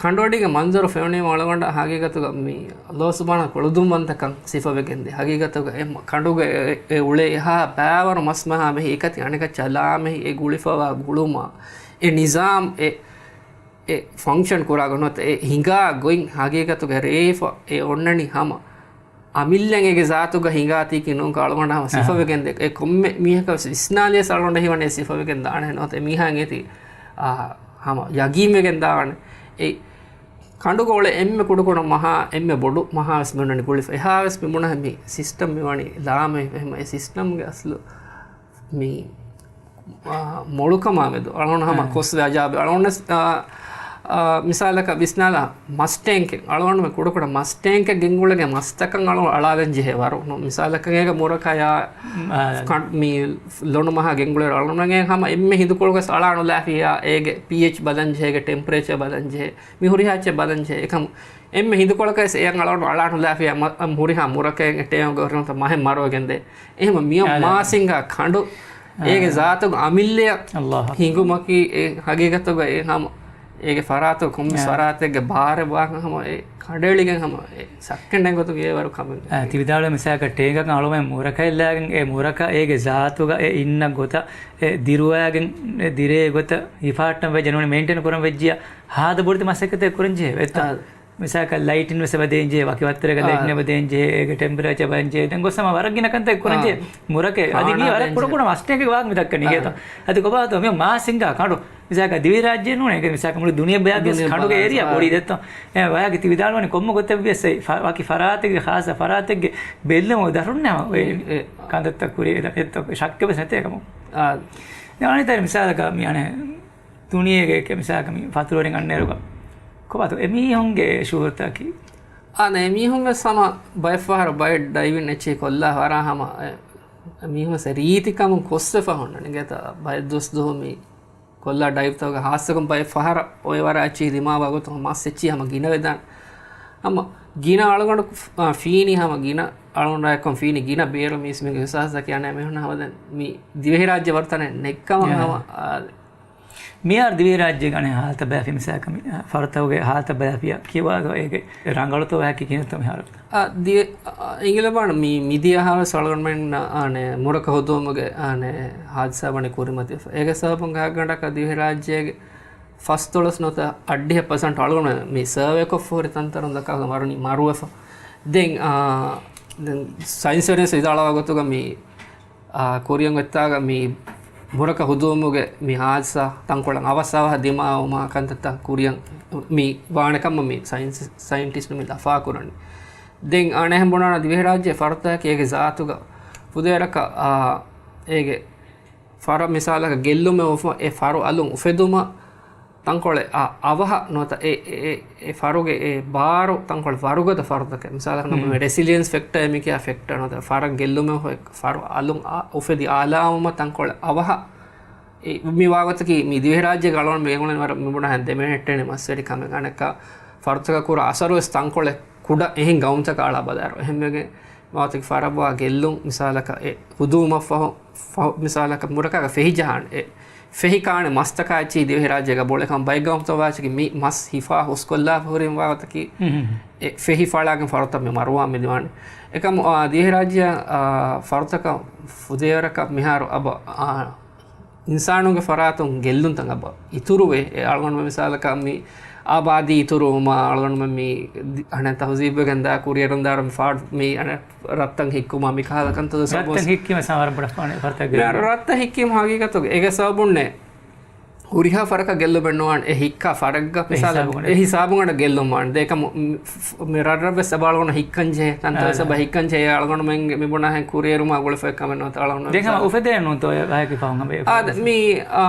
ކަނޑުއަޑީގެ މަންޒަރު ފެނުނީމަ އަޅުގަނޑަށް ހަގީގަތުގަ މި ﷲ ސުބްޙާނަހޫ ކުޅުދުންވަންތަކަން ސިފަވެގެންދޭ. ހަގީގަތުގަ އެ މަ-، ކަނޑުގަ އެ، އެ އުޅޭ އެހާ ބައިވަރު މަސްމަހާ މެހި އެކަތި އަނެކައްޗާ ލާމެހި އެ ގުޅިފަވާ ގުޅުމާ އެ ނިޒާމް އެ އެ ފަންކްޝަން ކުރާ ގޮތް ނުވަތަ އެ ހިނގާ ގޮތް ހަގީގަތުގަ ރޭފަ އެ އޮންނަނީ ހަމަ އަމިއްލައަށް އޭގެ ޒާތުގަ ހިނގާތީކީ ނޫންކަން އަޅުގަނޑަށް ހަމަ އަހަ. ސިފަވެގެންދޭ. އެ ކޮންމެ މީހަކަށް ވެސް ވިސްނާލިޔަސް އަޅުގަނޑަށް ހީވަނީ ސިފަވެގެން ދާނެ ނުވަތަ އެ މީހާއަށް އޭތި، އާ، ހަމަ ޔަގީންވެގެން ދާނެ. އެ ކަނޑުގަ އުޅޭ އެންމެ ކުޑަކުޑަ މަހާ އެންމެ ބޮޑު މަހާ ވެސް މި އޮންނަނީ ގުޅިފަ. އެހާ ވެސް މި ބުނަހެ މި ސިސްޓަމް މި ވަނީ ލާމެ. އެހެމަ އެ ސިސްޓަމްގެ އަސްލު މި އާ، މޮޅުކަމާ މެދު އަޅުގަނޑު ހަމަ އާ. ކޮސްވެ އަޖާބެ. އަޅުގަނޑު ވެސް، އާ، އާ، މިސާލަކަށް ވިސްނާލާ މަސް ޓޭންކެއް، އަޅުގަނޑުމެ ކުޑަކުޑަ މަސް ޓޭންކެއް ގެންގުޅެގެން މަސްތަކަށް އަޅުގަނޑު އަޅާލަން ޖެހޭ ވަރު. މިސާލަކަށް އޭގަ މުރަކަޔާ އާ. ކަން-، މި ލޮނުމަހާ ގެންގުޅޭ އަޅުގަނޑު ހަމަ އެންމެ ހިނދުކޮޅުގަސް އަޅާނުލާފިޔާ އޭގެ ޕީއެޗް ބަލަން ޖެހޭ، އޭގެ ޓެމްޕަރޭޗަރ ބަލަން ޖެހޭ، މި ހުރިހާ އެއްޗެއް ބަލަން ޖެހޭ. އެކަމު އެންމެ ހިނދުކޮޅަކަސް އެއަށް އަޅުގަނޑު އަޅާނުލާފިޔާ މަ-، އަ، ހުރިހާ މުރަކައެއް އެ ޓޭންކުގަ ހުރި ނުވަތަ މަހެއް މަރުވެގެންދޭ. އެހެމަ މިއޮން އާ. މާސިންގާ ކަނޑު އާ. އޭގެ ޒާތުގަ އަމިއްލައަށް އައްލާހު އަކްބަރު. ހިނގުމަކީ އެ ހަގީގަތުގަ އެ ހަމަ އޭގެ ފަރާތު ކޮންމެސް އާ. ފަރާތެއްގެ ބާރެއް ވާކަން ހަމަ އެ ކަނޑައެޅިގެން ހަމަ އެ ސައްކެންޑެއް ގޮތުގެ އެ ވަރު ކަމެއް. އާ، ތި ވިދާޅުވެ މިސާލަކަށް ޓޭންކަކަށް އަޅުމެން މުރަކައެއް ލާގެން އެ މުރަކަ އޭގެ ޒާތުގަ އެ އިންނަ ގޮތަށް އެ ދިރުވާގެން އެ ދިރޭ ގޮތަށް ހިފާއްޓަން ވެއްޖެ ނޫނީ މެއިންޓެން ކުރަން ވެއްޖިޔާ ހާދަ ބޮޑެތި މަސައްކަތެއް ކުރަން ޖެހޭ އެއްތަ؟ އާ. މިސާލަކަށް ލައިޓިން ވެސް އެބަ ދޭން ޖެހޭ، ވަކި ވައްތަރެއްގަ އާ. ލައިޓިން އެބަ ދޭން ޖެހޭ، އޭގެ ޓެމްޕަރޭޗަރ ބަލަން ޖެހޭ. ދެން ގޮސް ހަމަ ވަރަށް ގިނަ ކަންތައް ކުރަން އާ. ޖެހޭ. މުރަކޭ. އަދި މީ ފާނާ ވަރަށް ދޭން ކުޑަ ޖެހޭ. ކުޑަ މަސްޓޭކެއް ވާ މި ދައްކަނީ އާ. ގޭތަ. އަދި ކޮބާތޯ މި މާ ސިންގާ ކަނޑު. މިސާލަކަށް ދިވެހިރާއްޖެ ނޫނޭ، އޭގެ މިސާލަކަށް މުޅި ދުނިޔެ ބަޔާ ދުނިޔެ ގޮސް ކަނޑުގެ ބަޔާ އޭރިއާ އާ. ބޮޑީ ދެއްތޯ. އެ ވަޔާގެ ތި ވިދާޅުވަނީ ކޮންމެ ގޮތެއް ވިޔަސް އެ ފަ-، ވަކި ފަރާތެއްގެ ޚާއްސަ ފަރާތެއްގެ ބެއްލެމު ދަށުންނާ އެ އެ. ކަންތައްތައް ކުރި އެ އެއްތޯ ޝައްކެއް ވެސް ނެތޭ ކަމު. އާ. ދެން އަނެއް ތައް މިސާލަކަށް މި އަނެއް ދުނިޔޭގެ އެކެއް މިސާލަކަށް މި ފަތުރުވެރިން އަންނައިރުގަ ކޮބާތޯ އެމީހުންގެ ޝުޢޫރުތަކީ؟ އާނ، އެމީހުން ވެސް ހަމަ ބައެއް ފަހަރަށް ބައެއް ޑައިވިން އެއްޗެހި ކޮށްލާ ވަރަށް ހަމަ އެ، އެމީހުން ވެސް ރީތި ކަމުން ކޮށްފަ ހުންނަނީ. ގޭތަ ބައެއް ދުވަސް ދުވަހު މި ކޮށްލާ ޑައިވްތަކުގަ ހާއްސަކޮށް ބައެއް ފަހަރަށް އޮތް ވަރަށް އެއްޗެހި ދިމާވާ ގޮތުން މަސް އެއްޗެހި ހަމަ ގިނަ ވެދާނެ. ހަމަ ގިނަ އަޅުގަނޑު ފ-، އާ، ފީނީ ހަމަ ގިނަ އަޅުގަނޑާއެކު ފީނީ ގިނަ ބޭރު މީސްމީގެ އިހްސާސްތަކީ އަނެއް މީހުން ހަމަ ދެން މި ދިވެހިރާއްޖެ ވަރު ތަނެއް ނެއްކަމަށް އެ. ހަމަ، އާ، މިހާރު ދިވެހިރާއްޖޭގެ އަނެއް ހާލަތަށް ބަލާފި މިސާލަކަށް މި، އާ، ފަރުތަކުގެ ހާލަތަށް ބަލާފިޔާ ކިޔަވާ އޭގެ ރަނގަޅުތޯ ވާހަކަ ކިހިނެއްތޯ މިހާރު؟ އާ، ދިވެ-، އާ، އިނގިލަބާން މި މިދިޔަ ހާވެސް އަޅުގަނޑުމެންނަށް އާނެ މުރަކަ ހުދޫމުގެ އާނެ ހާދިސާ ވަނީ ކުރިމަތިވެފަ. އޭގެ ސަބަބުން ގާތްގަނޑަކަށް ދިވެހިރާއްޖޭގެ ފަސްދޮޅަސް ނުވަތަ އަށްޑިހަ ޕަސެންޓް އަޅުގަނޑު މި ސަރވޭކޮށްފަ ހުރި ތަންތަނުން ދައްކާ މަރުނީ މަރުވެފަ. ދެން، އާ، ދެން ސައިންސްވެރިން ވެސް ވިދާޅުވާ ގޮތުގަ މި އާ، ކުރިއަށް އޮތްތާގަ މި މުރަކަ ހުދޫމުގެ މި ހާދިސާ ތަންކޮޅެއް އަވަސް އަވަހަށް ދިމާވުމާ ކަންތައްތައް ކުރިއަށް މި ވާނެ ކަމަށް މި ސައިންސް، ސައިންޓިސްޓު މި ލަފާ ކުރަނީ. ދެން އަނެއްހެން ބުނާނަ ދިވެހިރާއްޖެ ފަރުތަކަކީ އޭގެ ޒާތުގަ ފުދޭވަރަކަށް، އާ، އޭގެ ފަރަށް މިސާލަކަށް ގެއްލުމެއް އުފަ-، އެ ފަރު އަލުން އުފެދުމަށް ތަންކޮޅެއް އަ-، އަވަހަށް ނުވަތަ އެ، އެ، އެ، އެ ފަރުގެ އެ ބާރު ތަންކޮޅެއް ވަރުގަދަ ފަރުތަކެއް. މިސާލަކަށް ނަމަ މި ރެސިލިއެންސް ފެކްޓަރ އެ މި ކިޔާ ފެކްޓަރ ނުވަތަ ފަރަށް ގެއްލުމެއް ހޮ-، ފަރު އަލުން އަ-، އުފެދި އާލާވުމަށް ތަންކޮޅެއް އަވަހަށް. އެ، މި ވާގޮތަކީ މި ދިވެހިރާއްޖޭގެ އަޅުގަނޑު މި އެނގުނެ ވަރަށް މި ބުނާހެން ދެމެހެއްޓޭނެ މަސްވެރި ކަމެއް. އަނެއްކާ ފަރުތަކަށް ކުރާ އަސަރު ވެސް ތަންކޮޅެއް ކުޑަ އެހެން ގައުމުތަކަށް އަޅާ ބަލާއިރު. އެހެންވެގެން މާތަކި ފަރަށްވާ ގެއްލުން މިސާލަކަށް އެ ހުދޫމަށްފަހު، ފަހު، މިސާލަކަށް މުރަކައިގަ ފެހި ޖަހާނެ. އެ ފެހި ކާނެ މަސްތަކާ އެއްޗިހި ދިވެހިރާއްޖޭގަ ބޮޅެ ކަމަށް ބައެއް ގައުމުތައް ވާ އެއްޗަކީ މި މަސް ހިފާ ހުސްކޮށްލާފަ ހުރި ވާގޮތަކީ އެ ފެހި ފަޅާގެން ފަރުތައް މި މަރުވާ މި ދިވާނެ. އެކަމު، އާ، ދިވެހިރާއްޖެއަށް، އާ، ފަރުތަކަށް ފުދޭވަރަކަށް މިހާރު އަބަ، އާ، އިންސާނުންގެ ފަރާތުން ގެއްލުންތައް އަބަ އިތުރުވޭ. އެ އަޅުގަނޑުމެން މިސާލަކަށް މި އާބާދީ އިތުރުވުމާ، އަޅުގަނޑުމެން މި ދި-، އަނެއް ތަހުޒީބުވެގެން ދާ ކުރިއެރުން ދާރު މި ފާޑް މި އަނެއް ރަށްތައް ހިއްކުމާ މި ކަހަލަ ކަންތައް ރަށްތައް ސަބަބުން ހިއްކީމަ ސާވަރަށް ބޮޑަށް ފާނެ ފަރުތައް މި ގެއްލުން. ރަށްތައް ހިއްކީމަ ހަގީގަތުގަ އޭގެ ސަބަބުންނޭ ހުރިހާ ފަރަކަށް ގެއްލުމެއް ނުވާން އެ ހިއްކާ ފަރަށްގަ މިސާލަށް ހިސާބުގަނޑަށް. އެ ހިސާބުގަނޑަށް ގެއްލުން ވާން. ދޭކަމު މި، މި ރަށްރަށް ވެސް އަބަ އަޅުގަނޑު ހިއްކަން ޖެހޭ ކަންތައް ވެސް އާ. އަބަ ހިއްކަން ޖެހޭ އަޅުގަނޑުމެންގެ މި ބުނާހެން ކުރިއެރުމާ ގުޅިފައި ކަމެއް ނުވަތަ އަޅުގަނޑު ދެން ހަމަ މިސާލަށް އުފެދޭނު ތޯ އެ ވަހަކި ފަހުން އަބަ އާ، ދެ، މި، އާ،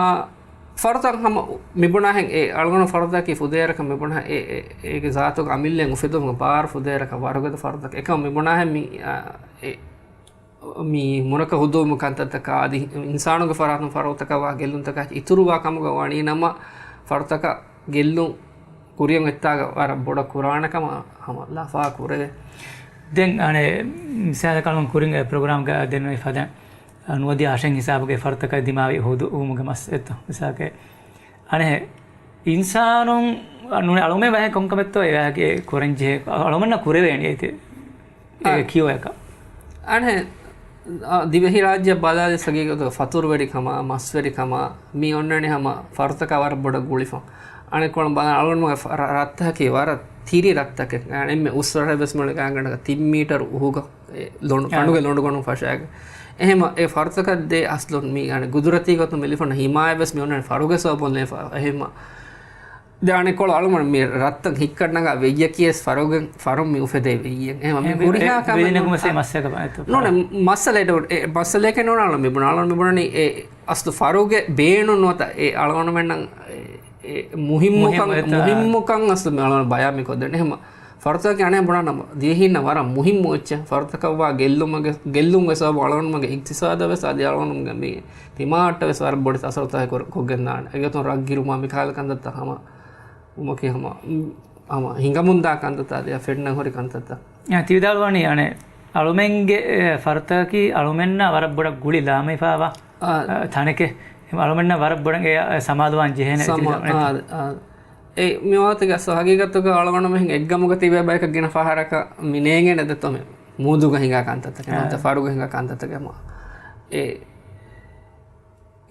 ފަރުތައް ހަމަ މި ބުނާހެން އެ އަޅުގަނޑު ފަރުތަކީ ފުދޭވަރަކަށް މި ބުނާ އެ، އެ، އޭގެ ޒާތުގަ އަމިއްލައިން އުފެދުމުގެ ބާރު ފުދޭވަރަކަށް ވަރުގަދަ ފަރުތަކެއް. އެކަމަ މި ބުނާހެން މި، އާ، އެ، މި މުރަކަ ހުދޫމު ކަންތައްތަކާ އަދި އިންސާނުގެ ފަރާތުން ފަރުތަކަށް ވާ ގެއްލުންތަކާ އިތުރުވާ ކަމުގަ ވަނީ ނަމަ ފަރުތަކަށް ގެއްލުން ކުރިއަށް އޮތްތާގަ ވަރަށް ބޮޑަށް ކުރާނެ ކަމަށް ހަމަ ލަފާ ކުރެވޭ. ދެން އަނެއް މިސާލަކަށް ކުރިން އެ ޕްރޮގްރާމްގަ ދެންނެވި ފަދަ ނުވަދިހަ އަށެއް ހިސާބުގެ ފަރުތަކަށް ދިމާވި ހުދޫމުގެ މަސްއެއްތޯ މިސާލަކަށް އަނެއް އިންސާނުން ނޫނީ އަޅުމެން ވަހެއް ކޮންކަމެއްތޯ އެ ވާހަކަ ކުރަން ޖެހޭ އަޅުމެންނަށް ކުރެވޭނީ އޭތި އާ. އޭ ކިޔޯއަކަށް. އަނެއް، އާ، ދިވެހިރާއްޖެ ބަލާލި ހަގީގަތުގަ ފަތުރުވެރިކަމާ، މަސްވެރިކަމާ، މި އޮންނަނީ ހަމަ ފަރުތަކާ ވަރަށް ބޮޑަށް ގުޅިފަ. އަނެއްކޮޅުން ބަލާ އަޅުގަނޑުމެންގެ ރަށްތަކަކީ ވަރަށް ތިރި ރަށްތަކެއް. އަނެއް އެންމެ އުސް ރަށެއް ވެސް މުޅި ގާތްގަނޑަކަށް ތިން މީޓަރު އުހުގަ އެ ލޮނޑު، އާ. ކަނޑުގެ ލޮނޑުގަނޑު ފަށާގެ. އެހެމަ އެ ފަރުތަކަށް ދޭ އަސްލުން މި އަނެއް ގުދުރަތީ ގޮތުން މި ލިބުނު ހިމާޔަތް ވެސް މި އޮންނަނީ ފަރުގެ ސަބަބުން ލިބިފަ. އެހެމަ ދެން އަނެއްކޮޅު އަޅުގަނޑު މި ރަށްތައް ހިއްކަން ނަގާ ވެއްޔަކީ ވެސް ފަރުގެ، ފަރުން މި އުފެދޭ ވެއްޔެއް. އެހެމަ މި އެ، ހުރިހާ އެ، ކަމެއް ވެދިނެކު ނޫން. މަސައްކަތް ނޫން، މައްސަލައެއް ނޫން އަޅުގަނޑު މި ބުނާ، އަޅުގަނޑު މި ބުނަނީ އެ އަސްލު ފަރުގެ ބޭނުން ނުވަތަ އެ އަޅުގަނޑުމެންނަށް އެ، އެ މުހިއްމުކަން، މުހިއްމު އެތާ. މުހިއްމުކަން އަސްލު މި އަޅުގަނޑު ބަޔާން މި ކޮށްދެން. އެހެމަ ފަރުތަކަކީ އަނެއް ބުނާ ނަމަ، ދިވެހީންނަށް ވަރަށް މުހިއްމު އެއްޗެއް. ފަރުތަކަށްވާ ގެއްލުމުގެ، ގެއްލުން ވެސް އަބަ އަޅުގަނޑުމެންގެ އިގްތިސާދަށް ވެސް އަދި އަޅުގަނޑުމެންގެ މި ތިމާއަށްޓަށް ވެސް ވަރަށް ބޮޑެތި އަސަރުތަކެއް ކޮށް، ކޮށްގެންދާނެ. އެގޮތުން ރަށް ގިރުމާ މި ކަހަލަ ކަންތައްތައް ހަމަ ވުމަކީ ހަމަ، ހަމަ ހިނގަމުންދާ ކަންތައްތައް އަދި ފެންނަން ހުރި ކަންތައްތައް. އެ، ތި ވިދާޅުވަނީ އަނެއް އަޅުމެންގެ، އެ، ފަރުތަކަކީ އަޅުމެންނާ ވަރަށް ބޮޑަށް ގުޅި ލާމެހިފާވާ، އާ. އެ، ތަނެކޭ. އެހެން އަޅުމެންނަށް ވަރަށް ބޮޑަށް އެ، އެ، ސަމާލުވާން ޖެހޭނެ ސަމާ-، ތި ވިދާޅުވަނީ. އާ، އާ. އެ މިވާތުގެ އަސްލު ހަގީގަތުގަ އަޅުގަނޑުމެން އެއްގަމުގަ ތިބޭ ބަޔަކަށް ގިނަ ފަހަރަކަށް މި ނޭނގޭނެ ދެއްތޯ މި މޫދުގަ ހިނގާ ކަންތައްތަކެއް ނުވަތަ އާ. ފަރުގަ ހިނގާ ކަންތައްތަކެއް މަ. އެ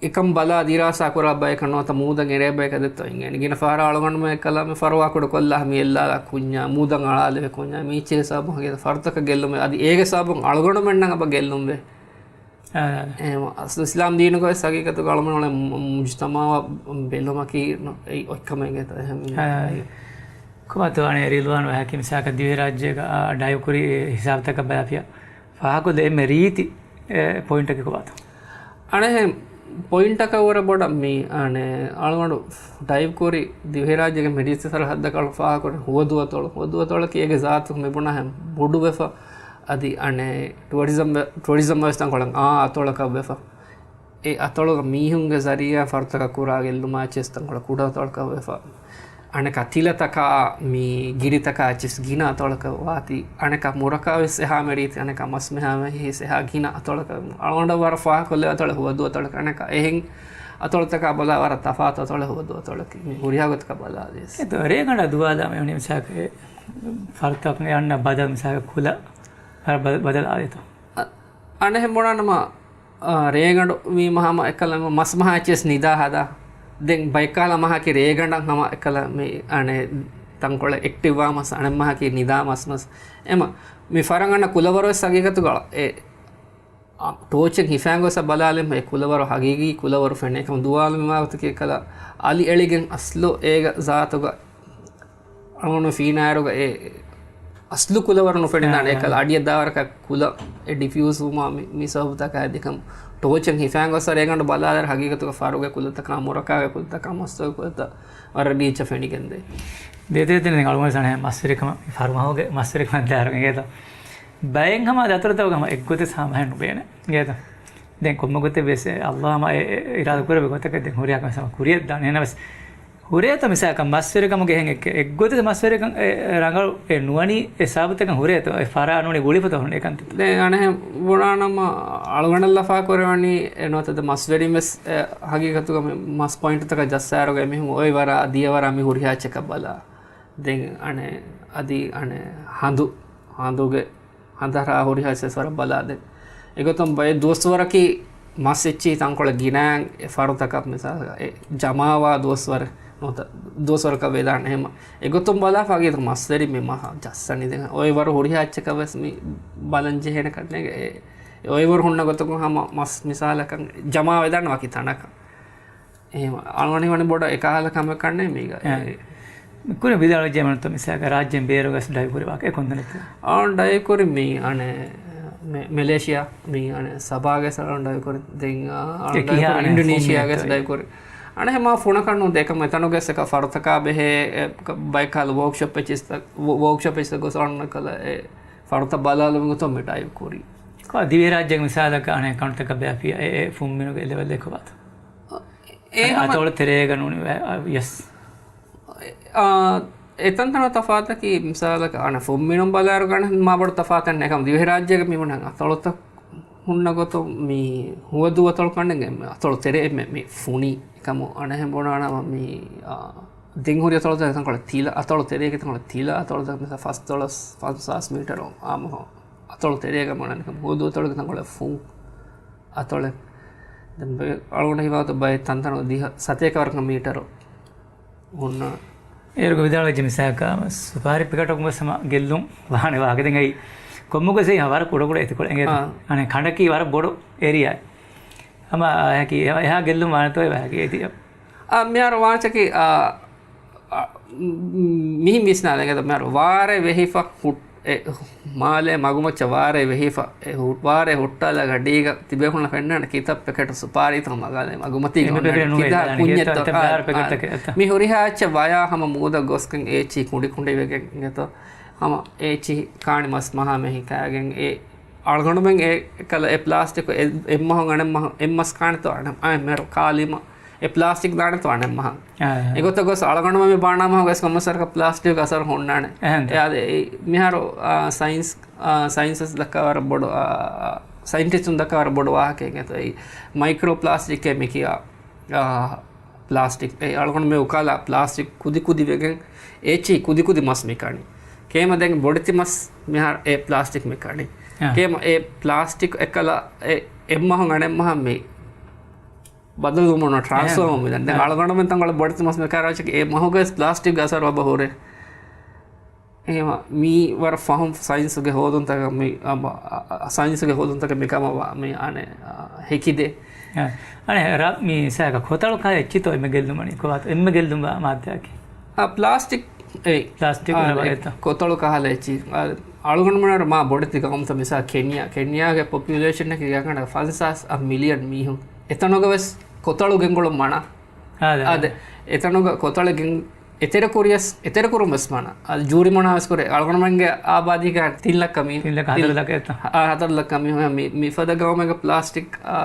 އެކަން ބަލާ ދިރާސާ ކުރާ ބަޔަކަށް ނުވަތަ މޫދަށް އެރޭ ބަޔަކަށް ދެއްތޯ އިނގޭނެ. ގިނަ ފަހަރަށް އަޅުގަނޑުމެން އެއްކަލަ މި ފަރުވާކުޑަ ކޮށްލާ މި އެއްލާލާ ކުންޏާ މޫދަށް އަޅާލެވޭ ކުންޏާ މީ އެއްޗެއް ހިސާބުން ހަގީގަތަށް ފަރުތަކަށް ގެއްލުމެއް އަދި އޭގެ ސަބަބުން އަޅުގަނޑުމެންނަށް އެބަ ގެއްލުންވޭ. އާ. އެހެން އަސްލު އިސްލާމް ދީނުގަ ވެސް ހަގީގަތުގަ އަޅުގަނޑުމެން މު-، މުޖުތަމަޢަށް ބެލުމަކީ ނު-، އެއީ އޮތްކަމެއް އިނގޭތޯ އެހެން އާ. ކޮބާތޯ އަނެއް ރިލްވާން ވަހަކީ މިސާލަކަށް ދިވެހިރާއްޖޭގަ އާ، ޑައިވް ކުރި ހިސާބުތަކަށް ބަލާފިޔާ ފާހަގަކޮށްލި އެންމެ ރީތި އެ، ޕޮއިންޓަކީ ކޮބާތޯ؟ އަނެއް ޕޮއިންޓަކަށް ވުރެ ބޮޑަށް މި އަނެއް އަޅުގަނޑު ޑައިވް ކުރި ދިވެހިރާއްޖޭގެ މި ރީތި ސަރަހައްދަކަށް ފާހަގަކުރި ހުވަދު އަތޮޅު. ހުވަދު އަތޮޅަކީ އޭގެ ޒާތު މި ބުނާހެން ބޮޑުވެފަ. އަދި އަނެއް ޓުއަރިޒަމް ވެ-، ޓުއަރިޒަމް ވެސް ތަންކޮޅެއް އާ އަތޮޅަކަށް ވެފަ. އެ އަތޮޅުގަ މީހުންގެ ޒަރީއާ ފަރުތަކަށް ކުރާ ގެއްލުމާ އެއްޗެސް ތަންކޮޅެއް ކުޑަ އަތޮޅަކަށް ވެފަ. އަނެކާ ތިލަތަކާ މި ގިރިތަކާ އެއްޗެސް ގިނަ އަތޮޅަކަށް ވާތީ. އަނެކާ މުރަކާ ވެސް އެހާ މެ ރީތި، އަނެކާ މަސް މެހާ މެ ހިސް އެހާ ގިނަ އަތޮޅަކަށް. އަޅުގަނޑަށް ވަރަށް ފާހަގަކޮށްލެވޭ އަތޮޅެއް ހުވަދު އަތޮޅެއް. އަނެކާ އެހެން އަތޮޅުތަކާ ބަލާ ވަރަށް ތަފާތު އަތޮޅެއް ހުވަދު އަތޮޅަކީ. މި ހުރިހާ ގޮތަކަށް ބަލާލިޔަސް. އެ ދޯ، ރޭގަނޑަށް ދުވާލާ މި ވަނީ މިސާލަކަށް އެ ފަރުތަކުން އެ އަންނަ ބަދަލު މިސާލަކަށް ކުލަ ވަރަށް ބަ-، ބަދަލު އާދޭތޯ؟ އަ-، އަނެއް ބުނާނަމަ، އާ، ރޭގަނޑު ވީމަ ހަމަ އެކަލަ މަސް މަހާ އެއްޗެސް ނިދާ ހަދާ. ދެން ބައެއްކަހަލަ މަހަކީ ރޭގަނޑަށް ހަމަ އެކަލަ މި އަނެއް ތަންކޮޅެއް އެކްޓިވް ވާ މަސް، އަނެއް މަހަކީ ނިދާ މަސް މަސް. އެމަ މި ފަރަން އަންނަ ކުލަވަރު ވެސް ހަގީގަތުގަ އެ، އާ، ޓޯޗެއް ހިފާން ގޮސް ބަލާލެން އެ ކުލަވަރު ހަގީގީ ކުލަވަރު ފެނޭ ކަމަށް ދުވާލުމި ވާގޮތަކީ އެކަލަ އަލި އެޅިގެން އަސްލު އޭގަ ޒާތުގަ އަޅުގަނޑު ފީނާއިރުގަ އެ އަސްލު ކުލަވަރު ނުފެނިދާނެ. އާ، އެކަލަ އާ. އަޑިއަށް ދާވަރަކަށް ކުލަ އެ ޑިފިއުސް ވުމާ މި، މި ސަބަބުތަކާ އެދިކަމު ޓޯޗެއް ހިފާން ގޮސް ރޭގަނޑު ބަލާލާއިރު ހަގީގަތުގަ ފަރުގެ ކުލަތަކާ، މުރަކާގެ ކުލަތަކާ، މަސްތޮގެ ކުލަތައް ވަރަށް ރީއްޗަށް ފެނިގެންދޭ. ދޭތެރެތެރެ ދެން އަޅުގަނޑު ސަނަހެ މަސްވެރިކަމަށް މި ފަރުމަހުގެ މަސްވެރިކަމަށް ދާއިރު އިނގޭތޯ. ބައެއް ހަމަ ދަތުރުތަކުގަ ހަމަ އެއްގޮތެއް ހަމަހެން ނުބޭނެ އިނގޭތޯ. ދެން ކޮންމެ ގޮތެއް ވެސް އެ އައްލާހު ހަމަ އެ، އެ އިރާދަ ކުރެއްވި ގޮތަކަށް ދެން ހުރިހާ ކަމެއް ހަމަ ކުރިއަށް ދާނެ. އެހެންނަމަވެސް ހުރޭތޯ މިސާލަކަށް މަސްވެރިކަމުގެ އެހެން އެއް، އެއްގޮތެއް މަސްވެރިކަން އެ، އެ ރަނގަޅު އެ ނުވަނީ އެ ސަބަބުތަކަށް ހުރޭތޯ އެ ފަރާ ނޫނީ ގުޅިފަތޯ ހުންނެ ކަންތައް. ދެން އަނެއް ބުނާނަމަ އަޅުގަނޑަށް ލަފާ ކުރެވެނީ އެ ނުވަތަ ދެ މަސްވެރިން ވެސް އެ ހަގީގަތުގަ މި މަސް ޕޮއިންޓުތަކަށް ޖައްސާއިރުގަ އެމީހުން އޮތް ވަރާ ދިޔަ ވަރާ މި ހުރިހާ އެއްޗަކަށް ބަލާ. ދެން އަނެއް އަދި އަނެއް ހަނދު، ހަނދުގެ ހަނދާރާ ހުރިހާ ސެސް ވަރަށް ބަލާ. ދެން އެގޮތުން ބައެއް ދުވަސްވަރަކީ މަސް އެއްޗިހި ތަންކޮޅެއް ގިނައިން އެ ފަރުތަކަށް މިސާލަކަށް އެ ޖަމާވާ ދުވަސްވަރެއް ނުވަތަ ދުވަސްވަރަކަށް ވެދާނެ. އެހެން އެގޮތުން ބަލާފަ ހަގީގަތު މަސްވެރި މި މަހަށް ޖައްސަނީ. ދެން އޮތް ވަރު ހުރިހާ އެއްޗަކަށް ވެސް މި ބަލަން ޖެހޭނެ ކަންނޭނގެ. އެ، އެ އޮތް ވަރު ހުންނަ ގޮތަކުން ހަމަ މަސް މިސާލަކަށް ޖަމާ ވެދާނެ ވަކި ތަނަކަށް. އެހެން އަޅުގަނޑު ވަނީ ބޮޑަށް އެކަހަލަ ކަމެއް ކަންނޭނގެ މީގަ. އެ، އެ. ކުރިން ވިދާޅުވެއްޖެ މަންތޯ މިސާލަކަށް ރާއްޖޭން ބޭރުގަސް ޑައިވް ކުރި ވާހަކަ އެ ކޮންތަނެއްތޯ؟ އަޅުގަނޑު ޑައިވް ކުރި މި އަނެއް މެ-، މެލޭޝިޔާ މި އަނެއް ސަބާގަސް އަޅުގަނޑު ޑައިވް ކުރި. ދެން އަ، އަޅުގަނޑު އެ ޑައިވް ކިހާ ކުރި އަނެއް އިންޑޮނީޝިޔާގަސް ފުންމިނެއްތޯ؟ ޑައިވް ކުރި. އަނެއް މާ ފުނަކަށް ނޫން ދެކަމަ އެތަނުގަސް އެކަ ފަރުތަކާ ބެހޭ އެ، ބައެއް ކަހަލަ ވޯކްޝޮޕް އެއްޗިސް، ވޯ-، ވޯކްޝޮޕް އެއްޗިސް ގޮސް އަޅުގަނޑު ކަލަ އެ ފަރުތައް ބަލާލުމުގެ ތޮ މި ޑައިވް ކުރި. ކޮ ދިވެހިރާއްޖޭގެ މިސާލަކަށް އަނެއް ކަނުތަކަށް ބެހެފި އެ، އެ ފުންމިނުގެ ލެވެލް އެކު ބާތަ؟ އެ އަނެއް ހަމަ އަތޮޅު ތެރޭގަ ނޫނީ ވެ-، އަ، ޔެސް. އާ، އެތަންތަނަށް ތަފާތަކީ މިސާލަކަށް އަނެއް ފުންމިނުން ބަލާއިރު ގަނެ މާ ބޮޑު ތަފާތެއް ނެކަމަ ދިވެހިރާއްޖޭގަ މި ބުނަން އަތޮޅުތައް ހުންނަ ގޮތުން މި ހުވަދޫ އަތޮޅު ކަންނެނގެ މި އަތޮޅު ތެރޭ މެ-، މި ފުނި ކަމު އަނެއް ބުނާނަމަ މި، އާ، ދެން ހުރި އަތޮޅުތައް ތަންކޮޅެއް ތިލަ އަތޮޅު ތެރޭގެ ތަންކޮޅެއް ތިލަ އަތޮޅުތައް މިސާ ފަސްދޮޅަސް ފަންސާސް މީޓަރު އާމަހަ އަތޮޅު ތެރޭގަ މަނަނިކަމަ ހުވަދޫ އަތޮޅުގެ ތަންކޮޅެއް ފުން އަތޮޅެއް. ދެން ބައެއް އަޅުގަނޑަށް ހީވާތަ ބައެއް ތަންތަނު ދިހަ ސަތޭކަ ވަރަކަށް މީޓަރު ހުންނަ. އޭރުގަ ވިދާޅުވެއްޖެ މިސާލަކަށް ސުޕާރީ ޕެކެޓަކުން ވެސް ހަމަ ގެއްލުން ވާނެ ވާހަކަ. ދެން އެއީ ކޮންމެ ގޮސް އެއީ ވަރަށް ކުޑަކުޑަ އެތިކޮޅެއް އިނގޭތަ؟ އާ. އަނެއް ކަނޑަކީ ވަރަށް ބޮޑު އޭރިއާއެއް. ހަމަ އެހާ ގެއްލުން ވާނެތޯ އެ ވާހަކަ އެތި. އާ، މިހާރު ވާހަކަކީ، އާ، އާ، މިހިން ވިސްނާލަން އެ މިހާރު ވާރޭ ވެހިފަ ހުއް-، އެ، މާލޭ މަގުމައްޗަށް ވާރޭ ވެހިފަ، އެ ހު-، ވާރޭ ހުއްޓާލާ ގަޑީގަ ތިބޭފުޅުން ފެންނާނެ ކިތައް ޕެކެޓު ސުޕާރީތައް މަގާލޭ މަގުމަތީގަ އެންމެ އޮންނާނެ ޕެކެޓް ނުވޭ ކިތާ ދާނެ ކުންޏެއްތޯ. ކިތައް ބާރަ އާ، ޕެކެޓްތަކެއް އެތަ؟ މި ހުރިހާ އެއްޗެއް ވަޔާ ހަމަ މޫދަށް ގޮސްގެން އޭޗި ކުނޑި ކުނޑިވެގެން އިނގޭތޯ. ހަމަ އޭޗި ކާނި މަސް މަހާ މެހި ކާގެން އެ އަޅުގަނޑުމެން އެ ކަލަ އެ ޕްލާސްޓިކު އެ-، އެއްމަހުން އަނެއްމަހު އެއްމަސް ކާނެތޯ އަނެއް އަނެއް މެރު ކާލީމަ އެ ޕްލާސްޓިކް ދާނެތޯ އަނެއް މަހަށް. އާ. އެގޮތަށް ގޮސް އަޅުގަނޑުމެން މި ބާނާ މަހަށް ވެސް ކޮންމެސް ވަރަކަށް ޕްލާސްޓިކް އަސަރު ހުންނާނެ. އެހެން. އެ އާދެ، އެ މިހާރު، އާ، ސައިންސް، އާ، ސައިންސަސް ދައްކާ ވަރަށް ބޮޑު، އާ، ސައިންޓިސްޓުން ދައްކާ ވަރަށް ބޮޑު ވާހަކައެއް އެތޯ. އެ މައިކްރޯ ޕްލާސްޓިކް މި ކިޔާ، އާ، ޕްލާސްޓިކް. އެ އަޅުގަނޑު މި އުކާލާ ޕްލާސްޓިކް ކުދި ކުދި ވެގެން އެޗި ކުދި ކުދި މަސް މި ކަނީ. ކޭމަ ދެން ބޮޑެތި މަސް މިހާރު އެ ޕްލާސްޓިކް މި ކަނީ. އާ. ކޭމަ އެ ޕްލާސްޓިކް އެކަލަ އެ އެއްމަހުން އަނެއްމަހަށް މި ބަދަލުވުމުން ޓްރާންސްފާ އެހެން. ވުމުން ދެން އެހެން. އަޅުގަނޑުމެން ތަންކޮޅެއް ބޮޑެތި މަސް މި ކާރާ އެ މަހުގައި ޕްލާސްޓިކް ގަސަރ ވަބަ ހުރޭ. އެހެން މީ ވަރަށް ފަހުން ސައިންސުގެ ހޯދުންތަކަށް މި، އަ، ސައިންސުގެ ހޯދުންތަކަށް މި ކަމަށް ވާ، މި އަނެއް، އަ، ހެކިދޭ. އަ، އަނެއް ރ-، މި ސާކަ ކޮތަޅު ކާ އެއްޗިތޯ އެންމެ ގެއްލުމަނީ ކޮބާތޯ އެންމެ ގެއްލުންވާ މާއްދާއަކީ؟ އަ، ޕްލާސްޓިކް އެ. ޕްލާސްޓިކް އާ، ރަބަރ އެ، އެތަ؟ ކޮތަޅު ކަހަލަ އެއްޗި. އަ، އަޅުގަނޑުމެން މާ ބޮޑެތި ގައުމުތައް މިސާ ކެންޔާ، ކެންޔާގެ ޕޮޕިއުލޭޝަނަކީ ގާތްގަނޑަކަށް ފަންސާސް މިލިއަން މީހުން. އެތަނުގަ ވެސް ކޮތަޅު ގެންގުޅުން މަނާ. އާދެ. އާދެ. އެތަނުގަ ކޮތަޅެއް ގެން އެތެރެކުރިޔަސް، އެތެރެކުރުން ވެސް މަނާ. އަދި ޖޫރި މަނާ ވެސް ކުރޭ. އަޅުގަނޑުމެންގެ އާބާދީގަ ތިން ލައްކަ މީ، ތިން ލައްކަ ހަތަރު ލައްކަ އެއްތަ؟ އާ، ހަތަރު ލައްކަ މީ، މި، މި ފަދަ ގައުމެއްގަ ޕްލާސްޓިކް، އާ،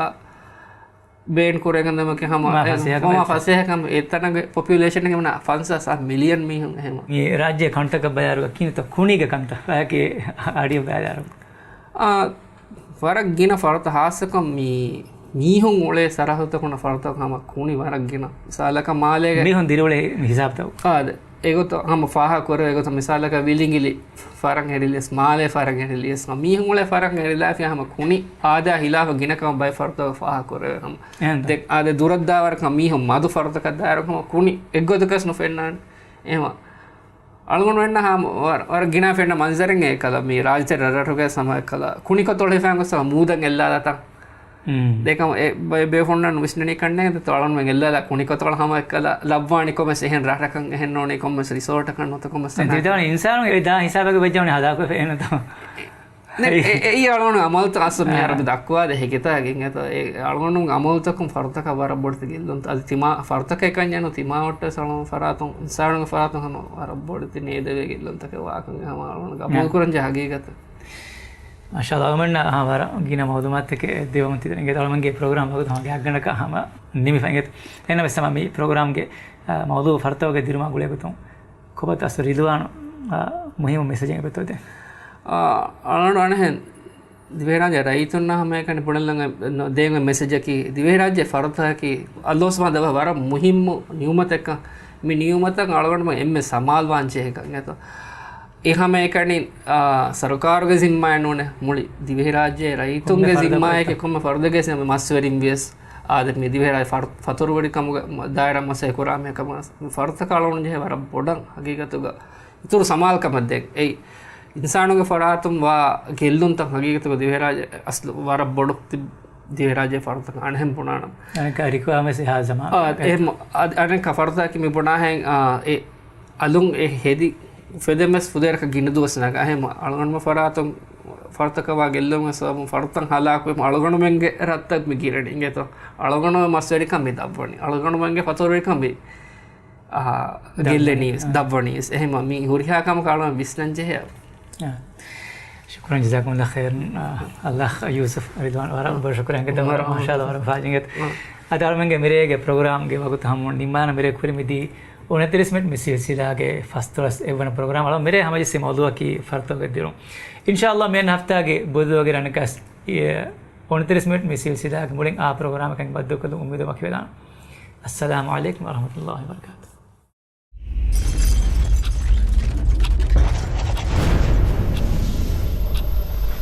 ބޭން ކުރެގެން ދެމަކި ހަމަ މާ އެ، ފަސޭހަ ހަމަ ކަންތައް. ފަސޭހަ ކަމަށް އެތަނަގެ ޕޮޕިއުލޭޝަން ހަމަ ފަންސާސް މިލިއަން މީހުން އެހެމަ. މި ރާއްޖޭ ކަންތަކަށް ބަޔާރު ކިނިތަ ކުނީގެ ކަންތައް އަޔަކީ އަޑި ބަޔާރު. އާ، ވަރަށް ގިނަ ފަރުތަ ހާއްސަކޮށް މި މީހުން އުޅޭ ސަރަހައްދުތަކުން ފަރުތަކުން ހަމަ ކުނި ވަރަށް ގިނަ. މިސާލަކަށް މާލޭގެ މީހުން ދިރިއުޅޭ މި ހިސާބުތައް. އާ، އެގޮތަށް ހަމަ ފާހަގަ ކުރެވޭ ގޮތަށް މިސާލަކަށް ވިލިނގިލި ފަރަށް އެރިލިޔަސް، މާލޭ ފަރަށް އެރިލިޔަސް، މީހުން އުޅޭ ފަރަށް އެރިލާފި ހަމަ ކުނި އާދާ ހިލާފަށް ގިނަ ކަމަށް ބައެއް ފަރުތަކުން ފާހަގަ ކުރެވޭ ހަމަ. އެހެންތަ؟ ދެ-، އާދެ ދުރަށްދާވަރަކަށް މީހުން މަދު ފަރުތަކަށް ދާއިރު ހަމަ ކުނި އެއްގޮތަކަސް ނުފެންނާނެ. އެހެމަ. އަޅުގަނޑުމެންނަށް ހަމަ ވަރަށް، ވަރަށް ގިނަ ފެންނަ މަންޒަރެއް އެކަލަ މި ރާއްޖެ ރަށްރަށުގައި ހަމަ އެކަލަ ކުނިކޮތޮޅު ހިފާން ގޮސް ހަމަ މޫދަށް އެއްލާލަތަ. މް. ދެކަމަ އެ ބޭ-، ބޭފުޅުންނަށް ނުވިސްނެނީ ކަންނޭނގެ ދެތޯ އަޅުގަނޑުމެން އެއްލާލަ ކުނިކޮތޮޅު ހަމަ އެކަލަ ލައްވާނީ ކޮންމެސް އެހެން ރަށަކަށް އެހެން ނޫނީ ކޮންމެސް ރިސޯޓަކަށް ނުވަތަ ކޮންމެސް ދެ-، ތަނަކަށް. ދެތޯ އިންސާނު އެ ދާ ހިސާބަކަށް ވެއްޖެ ހަދާކޮށް އެހެންތޯ. ނެ، އެ، އެ، އެއީ އަޅުގަނޑު އަމަލުތައް އަސްލު މިހާރު އާ. ދައްކުވާދޭ ހެކިތާ ގެން އެތަ، އެ އަޅުގަނޑު އަމަލުތަކުން ފަރުތަކަށް ވަރަށް ބޮޑެތި ގެއްލުންތައް. އަދި ތިމާ ފަރުތަކަށް ކަންޏާނު ތިމާ ވައްޓަސް އަޅުގަނޑު ފަރާތުން، އިންސާނުގެ ފަރާތުން ހަމަ ވަރަށް ބޮޑެތި ނޭދެވޭ ގެއްލުންތަކެއް ވާކަން ހަމަ އަޅުގަނޑު ގަބޫލު ކުރަންޖެހޭ ހަގީގަތެއް. މާޝާﷲ، އަޅުގަނޑު ވަރަށް ގިނަ މައުލޫމާތުތަކެއް ދެވަމުން ތިދަނީ އަޅުގަނޑުގެ ޕްރޮގްރާމް ވަގުތު ހަމަ ގާތްގަނޑަކަށް ހަމަ ނިމިފަ އިނގޭތަ. އެހެންނަމަވެސް ހަމަ މި ޕްރޮގްރާމްގެ، އާ، މައުޟޫޢު ފަރުތަކުގެ ދިރުމާ ގުޅޭގޮތުން ކޮބާތޯ އަސްލު ރިޟްވާނު، އާ، މުހިއްމު މެސެޖެއް އެބަތޯ ދޭ؟ އާ، އަޅުގަނޑު އަނެއްހެން ދިވެހިރާއްޖެ ރައްޔިތުންނާ ހަމައެކަނި ބުނެލަން ދޭން މެސެޖަކީ، ދިވެހިރާއްޖެ ފަރުތަކަކީ ﷲ ސުބްޙާނަހޫ ވަތަޢާލާ ވަރަށް މުހިއްމު ނިޢުމަތެއްކަން. މި ނިޢުމަތަށް އަޅުގަނޑުމެން އެންމެ ސަމާލުވާން ޖެހޭކަން އެތޯ. އެ ހަމައެކަނި، އާ، ސަރުކާރުގެ ޒިންމާއެއް ނޫނޭ، މުޅި ދިވެހިރާއްޖެ ރައްޔިތުންގެ ކޮންމެ ފަރުދަކަށް. ޒިންމާއެކޭ ކޮންމެ ފަރުދެއްގެ މަސްވެރިން ވިޔަސް. އާދެ، މި ދިވެހިރާއްޖެ ފަރު-، ފަތުރުވެރިކަމުގެ ދާއިރާ މަސައްކަތް ކުރާ މީހަކަށް މަސް-، ފަރުތަކަށް އަޅުގަނޑު ޖެހޭ ވަރަށް ބޮޑަށް ހަގީގަތުގަ އިތުރު ސަމާލުކަމެއް ދޭން. އެއީ، އިންސާނުގެ ފަރާތުން ވާ ގެއްލުންތައް ހަގީގަތުގަ ދިވެހިރާއްޖެ އަސްލު ވަރަށް ބޮޑު ތި-، ދިވެހިރާއްޖެ ފަރުތަކަށް އަނެއްހެން ބުނާނަމަ. އަނެއްކާ ރިކުއާމެސް އެހާ ޒަމާން. އާ، އެހެން އަ-، އަނެއްކާ ފަރުތަކަކީ މި ބުނާހެން، އާ، އެ އަލުން އެ ހެދި ފެދެމެސް ފުދޭރަކަށް ގިނަ ދުވަސް ނަގާ. އެހެން އަޅުގަނޑުމެން ފަރާތުން ފަރުތަކަށް ވާ ގެއްލުމުގެ ސަބަބުން ފަރުތައް ހަލާކުވެ އަޅުގަނޑުމެންގެ ރަށްތައް މި ގިނަނީ އިނގޭތޯ. އަޅުގަނޑުމެން މަސްވެރިކަން މި ދަށްވަނީ. އަޅުގަނޑުމެންގެ ފަތުރުވެރިކަން މި އާ، ދަށްވަނީ. ގެއްލެނީ ވެސް، އާ. ދަށްވަނީ ވެސް. އެހެން މި ހުރިހާ ކަމަކަށް އަޅުގަނޑު ވިސްނަން ޖެހޭ. އާ. ޝުކުރަން ޖަޒާކުމުﷲ ޚައިރަން. އާ، އައްލާހް ޔޫސުފް ރިޟްވާން ވަރަށް ބޮޑަށް ޝުކުރިއްޔާ އިނގޭތޯ. މާޝާﷲ ވަރަށް ފާޖިނގެ. އާ. އަދި އަޅުމެންގެ މިރޭގެ ޕްރޮގްރާމްގެ ވަގުތު ހަމަ ނިންމާނަ މިރޭ ކުރި މިދީ އުނަތިރީސް މިނިޓް މި ސިލްސިލާގެ ފަސްދޮޅަސް އެއްވަނަ ޕްރޮގްރާމް. އަޅު މިރޭ ހަމަޖެއްސި މައުޟޫޢަކީ ފަރުތަކުގެ ދިރުން. އިންޝާﷲ މިއަންނަ ހަފްތާގެ ބުދުވަގެ ރަނަކަސް އުނަތިރީސް މިނިޓް މި ސިލްސިލާގެ މުޅިން އާ ޕްރޮގްރާމަކަށް ބައްދަލުކޮށްލުމުގެ އުއްމީދު ވަކިވެލާނަން. އައްސަލާމު ޢަލައިކުމް ވަރަޙްމަތުﷲ ވަބަރަކާތުހު.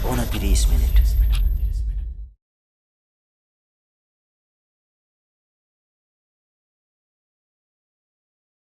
އުނަތިރީސް މިނިޓް